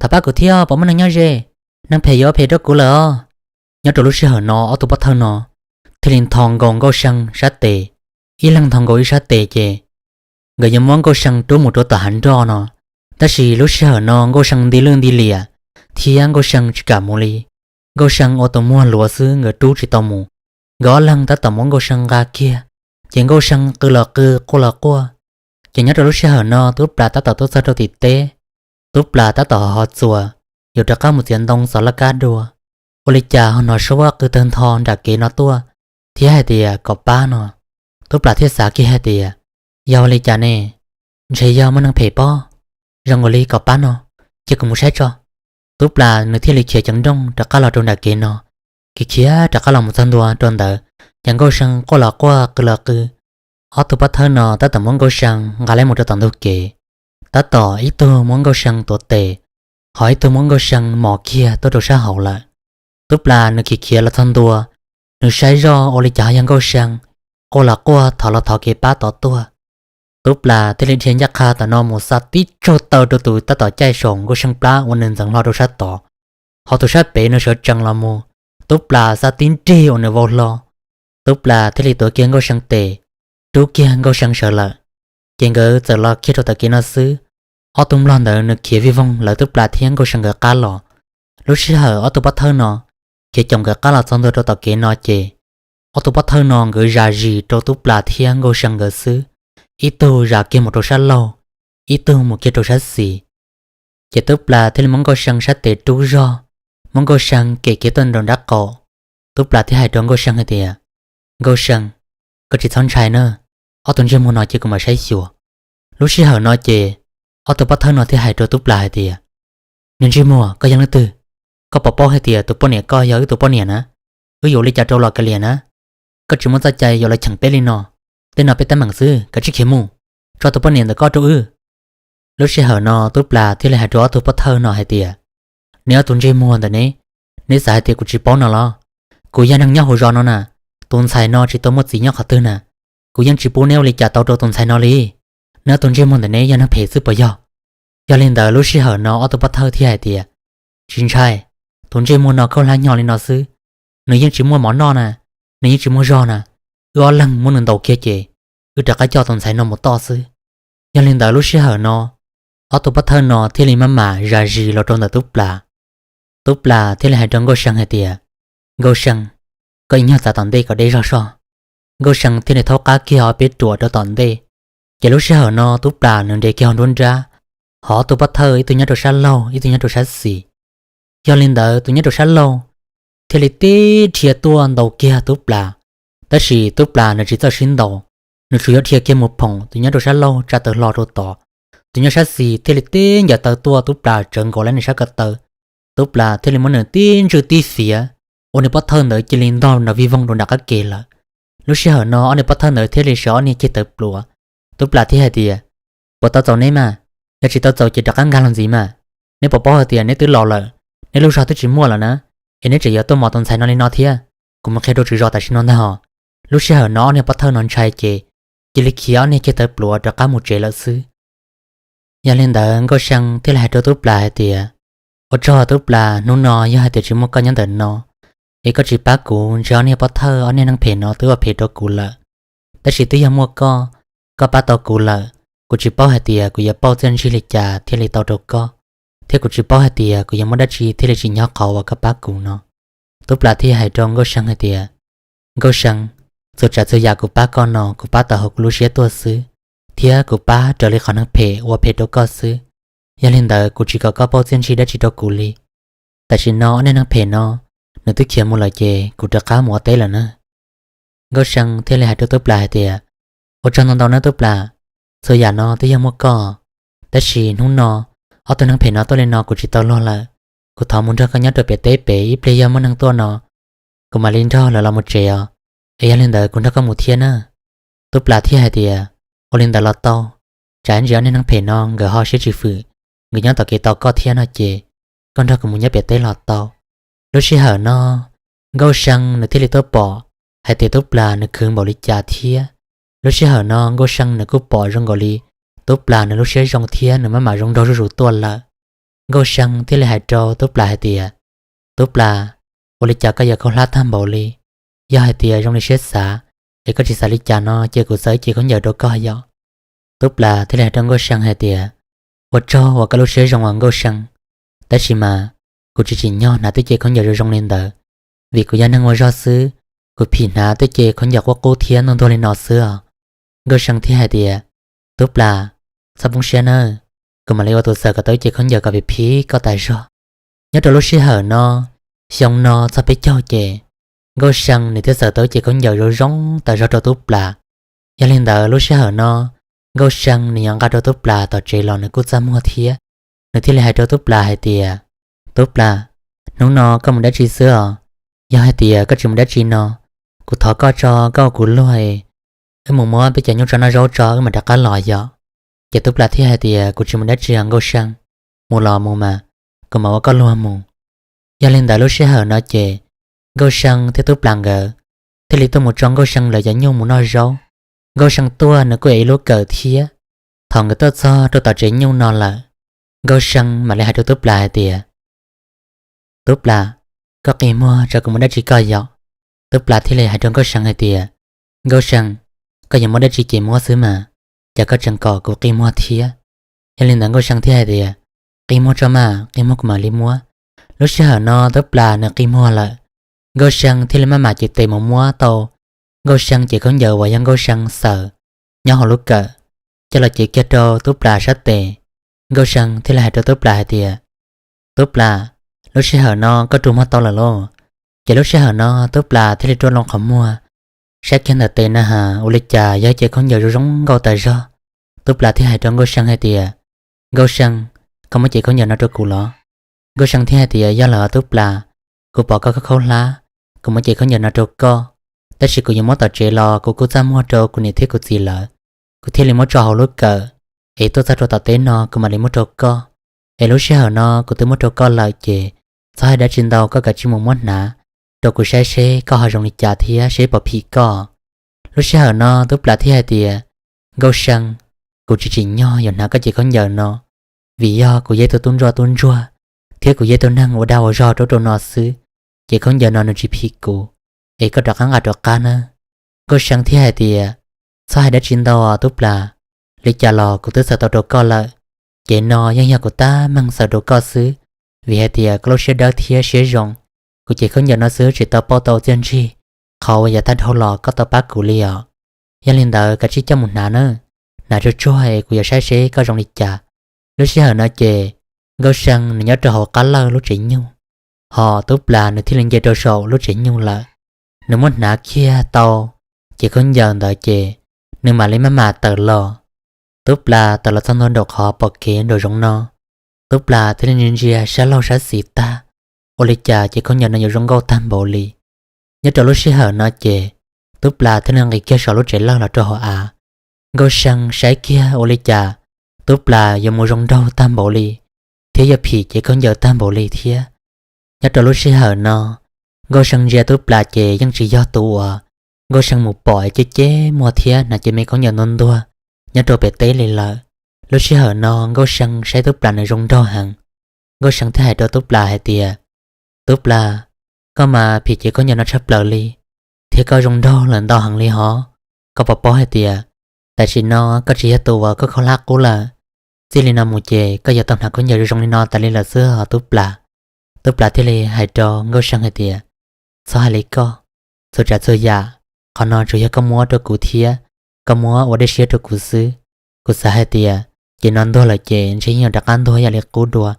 thov pab kuv thiab, puas muaj neeg nyob ze? Neeg phem yuav phem rau kuv lawm os. Nyob rau lub sij hawm no ob tug pov thawj no thiaj li ntho nkaus Nkauj See sab tes, ib leeg ntho nkaus ib sab tes ces nkawd yuav muab Nkauj See rub mus rau tom hav nroj no. Tab sis lub sij hawm no Nkauj See nti lwj nti liam thiab Nkauj See tsis kam mus li. Nkauj See ua tus muag luav xwb nkawd rub tsis tau mus. Nkawd ob leeg tab tom muab Nkauj See nqa kiag, ces Nkauj See qw los qw, quaj los quaj. Ces nyob rau lub sij hawm no Tub Plas tab tom tuaj txog rau tim teb. Tub Plas tab tom ho txuas yuav rov qab mus txiav ntoo txog laj kab dua, ua li cas ho hnov suab qw tawg ntho nram kev no tuaj thiab hais tias kom pab no. Tub Plas thiaj xav kiag hais tias, yog ua li cas ne? Ntshe yog muaj neeg phem pob, zoo nkaus li kom pab no, cia kuv mus saib tso. Tub Plas nws thiaj li khiav ceev nrooj rov qab los rau nram kev no. Khiav khiav rov qab los mus txog ntua rau ntawd, ces Nkauj See quaj los quaj qw los qw. Ob tug pov thawj no tab tom muab Nkauj See nqa lawm mus rau tom ntug kev, tab tom ib tug muab Nkauj See tuav tes, ho ib tug muab Nkauj See mos kiag tuaj rau sab hauv lawm. Tub Plas nws khiav khiav los txog ntua, nws saib zoj ua li cas ho yog Nkauj See quaj los quaj thov los thov kev pab tod tuaj. Tub Plas thiaj li dhia ncaj qha tom no mus xa tib tsaug taw rau tus tab tom caij saum Nkauj See plab uas nws ntxeev hlo rau sab tod, ho tus sab pem nws sawv tsees los mus. Tub Plas xa tib nrig uas nws vau hlo, Tub Plas thiaj li tuav kiag Nkauj See tes, rub kiag Nkauj See sawv lawm. Ces nkawd txawm los kiag rau tom kev no xwb, ob tug nplog ntawd nws khiav vij voog lawv Tub Plas thiab Nkauj See nkawd qab los. Lub sij hawm ob tug pov thawj no khiav caum nkawd qab los txog ntua rau tom kev no ces ob tug pov thawj no nkawd zam zis rau Tub Plas thiab Nkauj See nkawd xwb, ib tug zam kiag mus rau sab laug, ib tug mus kiag rau sab xis. Ces Tub Plas thiaj li muab Nkauj See sab tes rub zog, muab Nkauj See kem kiag tuaj nraum nraub qaum. Tub Plas thiaj hais rau Nkauj See hais tias, Nkauj See, koj tsis txhob ntshai na, ob tug ntsej muag no cia kuv mam saib xyuas. Lub sij hawm no ces ob tug pov thawj no thiaj hais rau Tub Plas hais tias, niag ntsej muag, koj yog leej twg? Koj puas paub hais tias tus poj niam koj yog wb tus poj niam na? Wb yuav ua li cas rau los kav liam na? Koj tsis muaj txoj cai yuav los cheem peb li no. Tej no peb teeb meem xwb, kav tsij khiav mus, tso tus poj niam ntawm koj rau wb. Lub sij hawm no Tub Plas thiaj li hais rau ob tug pov thawj no hais tias, neb ob tug ntsej muag ntawm ne, neb xav hais tias kuv tsis paub no los? Kuv yog neeg nyob hauv zos no na, tus ntxhais no tsis tau muaj txiv nyob qhov twg na, kuv yeej tsis pub neb ua li cas tau rau tus ntxhais no li. Neb ob tug ntsej muag ntawm ne yog neeg phem xwb puas yog? Yog li ntawd lub sij hawm no ob tug pov thawj thiaj hais tias, tsis ntshai, tus ntsej muag no khaub hlab hnyo li no xwb, nws yeej tsis muaj mov noj na, nws yeej tsis muaj zog na, wb ob leeg muab nws ntaus kiag ces wb rov qab coj tus ntxhais no mus toj xwb. Yog li ntawd lub sij hawm no ob tug pov thawj no thiaj li maj mam zam zis los rau ntawm Tub Plas. Tub Plas thiaj li hais rau Nkauj See hais tias, Nkauj See, koj ib nyuag txav tom ntej kom deb zog soj. Nkauj See thiaj li thaub qab kiag ob peb ruam rau tom ntej. Ces lub sij hawm no Tub Plas nws nres kiag hauv nruab nrab, ho ob tug pov thawj ib tug nyob rau sab laug ib tug nyob rau sab xis. Yog li ntawd tus nyob rau sab laug thiaj li tib rhia tuaj ntaus kiag Tub Plas, tab sis Tub Plas nws tsis txawj sib ntaus, nws tsuas yog dhia kiag mus phoom tus nyob rau sab laug tsa taw hlo rau tod. Tus nyob sab xis thiaj li tib ncaws taw tuaj Tub Plas tsawv nkaus lawm nws sab ko taw. Tub Plas thiaj li muab nws tib ntswj tib fiav, ua niag pov thawj ntawd cia li ntog nrov vij voog rau nram qab ke lawm. Lub sij hawm no ob niag pov thawj ntawd thiaj li sawv ob niag ceg tawv pluav. Tub Plas thiaj hais tias, puas tau txaus neb mas? Yog tsis tau txaus ces rov qab nkag los ntxiv mas. Neb puas paub hais tias neb twb laus lawm, neb lub zog twb tsis muaj lawm na, es neb tseem yuav tuaj mos tus ntxhais no li no thiab? Kuv mus qhia rau tswv zos tam sim no ntag hos. Lub sij hawm no ob niag pov thawj no ntshai ces cia li khiav ob niag ceg tawv pluav rov qab mus tsev lawm xwb. Yog li ntawd Nkauj See thiaj li hais rau Tub Plas hais tias, ua tsaug Tub Plas, hnub no yog hais tias tsis muaj koj nyob ntawm no es koj tsis pab kuv, ntshe ob niag pov thawj ob niag neeg phem no twb ua phem rau kuv lawm. Tab sis twb yog muaj koj, koj pab tau kuv lawm, kuv tsis paub hais tias kuv yuav pauj txiaj ntsig li cas thiaj li tau rau koj, thiab kuv tsis paub hais tias kuv yuav muaj dab tsi thiaj li tsim nyog qhov uas koj pab kuv no. Tub Plas thiaj hais rau Nkauj See hais tias, Nkauj See, txhua tsav txhua yam kuv pab koj no kuv pab tau hauv kuv lub siab tuaj xwb, thiab kuv pab raws li qhov neeg phem ua phem rau koj xwb. Yog li ntawd kuv tsis kom koj pauj txiaj ntsig dab tsi rau kuv li. Tam sim no ob niag neeg phem no nws twb khiav mus lawm ces kuv rov qab mus ua teb lawm na. Nkauj See thiaj li hais rau Tub Plas hais tias, ua tsaug ntau ntau nawb Tub Plas, txhua yam no twb yog muaj koj, tab sis hnub no ob tug neeg phem no tuaj li no kuv tsis tau luag lawm. Kuv thov mus nrog koj nyob rau pem teb pem, ib pliag yog muaj neeg tuaj no kuv mam li nrog lawv los mus tsev os. Es yog li ntawd kuv nrog koj mus thiab na. Tub Plas thiaj hais tias, ua li ntawd los tau, tsam ntsis ob niag neeg phem no nkawd ho siab tsis fwm, nkawd nyob tom kev tos koj thiab no ces koj nrog kuv mus nyob pem teb los tau. Lub sij hawm no Nkauj See nws thiaj li tuaj pom hais tias Tub Plas nws khwv npaum li cas thiab. Lub sij hawm no Nkauj See nws kuj pom zoo nkaus li Tub Plas nws lub siab zoo thiab nws maj mam zoo nraug zuj zus tuaj lawm. Nkauj See thiaj li hais rau Tub Plas hais tias, Tub Plas, ua li cas koj yuav khaub hlab tag npaum li? Yog hais tias zoo li siab xav, es koj tsis xav li cas no ces kuv xaws ib ce khaub ncaws rau koj yom. Tub Plas thiaj li hais rau Nkauj See hais tias, ua tsaug uas koj lub siab zoo uas Nkauj See, tab sis mas kuv tsis tsim nyog hnav tej ce khaub ncaws zoo zoo li ntawd, vim kuv yog neeg ua zog xwb, kuv phim hnav tej ce khaub ncaws qub qub thiab ntuag ntuag li no xwb os. Nkauj See thiaj hais tias, Tub Plas, txhob poob siab nawb, kuv mam li ua tus xaws kom tau ib ce khaub ncaws kom phim phim koj tas zog. Nyob rau lub sij hawm no, xyoo no txog peb caug ces Nkauj See nws thiaj xaws tau ib ce khaub ncaws zoo zoo tas zog rau Tub Plas. Yog li ntawd lub sij hawm no Nkauj See nws yuav nqa rau Tub Plas tom tsev los nws kuj txaj muag thiab. Nws thiaj li hais rau Tub Plas hais tias, Tub Plas, hnub no koj mus dab tsi xwb os? Yog hais tias koj tsis mus dab tsi no, kuv thov koj tso koj ua kuv luag es wb mus muab peb cov nyuj tso noj zaub tso wb mam rov qab los yom. Ces Tub Plas thiaj hais tias, kuv tsis mus dab tsi os Nkauj See, mus los mus mas, kuv mam ua koj luag mus. Yog li ntawd lub sij hawm no ces Nkauj See thiab Tub Plas nkawd thiaj li tuaj mus tso Nkauj See lawv cov nyuj mus noj zaub. Nkauj See tuaj nws kuj ev ib lub kawm thiab. Thaum nkawd tuaj txog rau tom tsev nyuj no lawm, Nkauj See mam li hais rau Tub Plas hais tias, Tub Plas, koj qi muag tso kuv muab dab tsi koj yom. Tub Plas thiaj li hais rau Nkauj See hais tias, Nkauj See, koj yuav muab dab tsi ces muab xwb mas, cas koj tseem kom kuv qi muag thiab? Yog li ntawd Nkauj See thiaj hais tias, qi muag tso mas, qi muag kuv mam li muab. Lub sij hawm no Tub Plas nws qi muag lawm, Nkauj See thiaj li maj mam cev tes mus muab tau Nkauj See cev khaub ncaws uas yog Nkauj See xaws nyob hauv lub kawm, coj los cev kiag rau Tub Plas sab tes. Nkauj See thiaj li hais rau Tub Plas hais tias, Tub Plas, lub sij hawm no koj rua muag tau lawm lauj? Ces lub sij hawm no Tub Plas thiaj li rua loo qhov muag, saib kiag ntawm tes na has ua li cas yog cev khaub ncaws zoo zoo nkauj tas zog. Tub Plas thiaj hais rau Nkauj See hais tias, Nkauj See, koj muab cev khaub ncaws no rau kuv los? Nkauj See thiaj hais tias, yog lawm Tub Plas, kuv pom koj khaub hlab, kuv muab cev khaub ncaws no rau koj, tab sis kuv yuav muab tom tsev los kuv kuj txaj muag rau kuv niam thiab kuv txiv lawv, kuv thiaj li muab tso hauv lub kawm, es tuaj txog rau tom teb no kuv mam li muab rau koj. Es lub sij hawm no kuv twb muab rau koj lawm ces txhob hais dab tsi ntau, koj kav tsij mus muab hnav rau kuv saib seb koj ho zoo li cas thiab seb puas phim koj. Lub sij hawm no Tub Plas thiaj hais tias, Nkauj See, kuv tsis tsim nyog yuav hnav koj cev khaub ncaws no, vim yog kuv yog ib tug tub ntsuag tub ntsuag, thiab kuv yog ib tug neeg ua dag ua zog rau ub rau no xwb, cev khaub ncaws no nws tsis phim kuv, es koj rov qab nqa rov qab nawb. Nkauj See thiaj hais tias, txhob hais dab tsi ntau os Tub Plas, li cas los kuv twb xaws tau rau koj lawm, ces no yeej yog kuv tab meeg xaws rau koj xwb, vim hais tias koj lub siab dawb thiab siab zoo, kuv cev khaub ncaws no xwb tsis tau pauj tau txiaj ntsig qhov uas yav tag dhau los koj tau pab kuv li os. Yog li ntawd kav tsij coj mus hnav nawb, hnav tsuag tsuag es kuv yuav saib seb koj zoo li cas. Lub sij hawm no ces Nkauj See nws nyob rau hauv qab lawj lub tsev nyuj, ho Tub Plas nws thiaj li nce rau saum lub tsev nyuj lawm. Nws muab hnav kiag tau cev khaub ncaws ntawd ces nws mam li maj mam tawm los. Tub Plas tawm los txog ntua nraum qhov pom kev nraum zoov no, Tub Plas thiaj li ntsia ntsia sab laug sab xis tag, ua li cas cev khaub ncaws no yuav zoo nkauj tag npaum li. Nyob rau lub sij hawm no ces Tub Plas thiaj li nqis kiag saum lub tsev lawj los rau hauv av. Nkauj See saib kiag ua li cas Tub Plas yuav mus zoo nraug tag npaum li, thiab yog phim cev khaub ncaws tag npaum li thiab. Nyob rau lub sij hawm no, Nkauj See ntsia Tub Plas ces yeej tsis yog tus uas Nkauj See mus pom es ceb ceb muag thiab hnav cev me khaub ncaws ntuag ntuag nyob rau pem teb li lawm. Lub sij hawm no Nkauj See saib Tub Plas nws zoo nraug heev, Nkauj See thiaj hais rau Tub Plas hais tias, Tub Plas, koj mas phim cev khaub ncaws no tshaj plaws li, thiab koj zoo nraug lawm ntau heev li hov. Koj puas paub hais tias tam sim no koj tsis yog tus uas koj khaub hlab qub lawm, txij li no mus ces koj yuav tau hnav khaub ncaws zoo zoo li no tas li lawm xwb os Tub Plas. Tub Plas thiaj li hais rau Nkauj See hais tias, txhob hais li koj, txhua tsav txhua yam, qhov no tsuas yog koj muab rau kuv thiab, koj muab ua dej siab rau kuv xwb. Kuv xav hais tias ces no ntuag lawm ces ntshe yeej yuav rov qab ntuag ib yam li qub dua,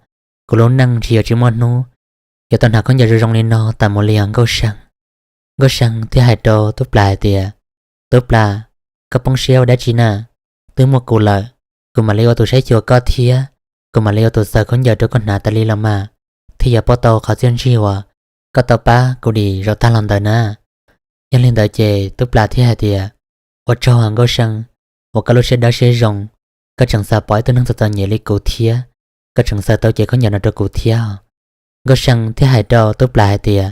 kuv lub neej ntshe yuav tsis muaj hnub yuav tau hnav khaub ncaws zoo zoo li no tas mus li os Nkauj See. Nkauj See thiaj hais rau Tub Plas hais tias, Tub Plas, koj poob siab ua dab tsi na? Twb muaj kuv lawm, kuv mam li ua tus saib xyuas koj thiab, kuv mam li ua tus xaws khaub ncaws rau koj hnav tas li los mas, thiaj yuav pauj tau qhov txiaj ntsig uas koj tau pab kuv dim zaum tag los ntawd na. Yog li ntawd ces Tub Plas thiaj hais tias, Ua tsaug Nkauj See, uas koj lub siab dawb siab zoo, koj tseem xav pom ib tug neeg txom txom nyem li kuv thiab, koj tseem xaws tau cev khaub ncaws no rau kuv thiab. Nkauj See thiaj hais rau Tub Plas hais tias,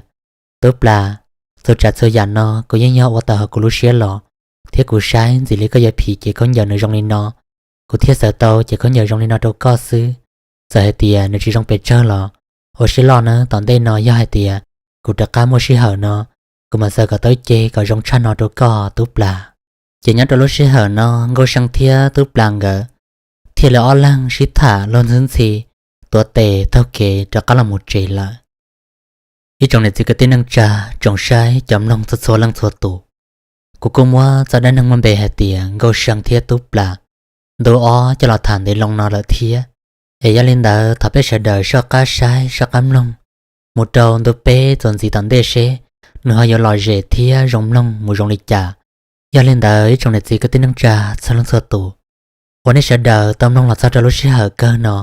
Tub Plas, txhua tsav txhua yam no kuv yeej yog ua tawm hauv kuv lub siab los, thiab kuv saib ntxim li koj yuav phim cev khaub ncaws nws zoo li no, kuv thiaj xaws tau cev khaub ncaws zoo li no rau koj xwb. Txawm hais tias nws tsis zoo pes tsawg los, ua siab loj nawb, tom ntej no yog hais tias kuv rov qab muaj sij hawm no, kuv mam xaws kom tau ib cev kom zoo tshaj no rau koj Tub Plas. Ces nyob rau lub sij hawm no Nkauj See thiab Tub Plas nkawd thiaj li ob leeg sib tham luag ntxhi ntxhi, tuav tes taug kev rov qab los mus tsev lawm. Ib tsoom niam txiv kwv tij neej tsa, tsoom saib cov mloog txhua txhua leej txhua tus, kuv kuj muab txoj dab neeg muaj npe hais tias Nkauj See thiab Tub Plas ntu ob coj los tham ntev loo no lawm thiab. Es yog li ntawd thov peb sawv daws soj qab saib soj qab mloog mus rau ntu peb txuas ntxiv tom ntej seb nws ho yuav lom zem thiab zoo mloog mus zoo li cas. Yog li ntawd ib tsoom niam txiv kwv tij neej tsa txhua leej txhua tus, uas nej sawv daws tau mloog los txog rau lub sij hawm kawg no,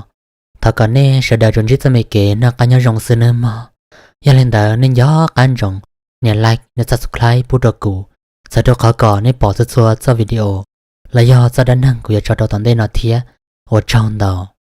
thov kom nej sawv daws tsuas ntsib txoj me kev noj qab nyob zoo xwb nawb mog. Yog li ntawd nej nco qab ntsoov nias like nias subscribe pub rau kuv, txhawm rau qhov kom nej pom txhua txhua txoj video los yog txoj dab neeg kuv yuav tso rau tom ntej no thiab. Ua tsaug ntau.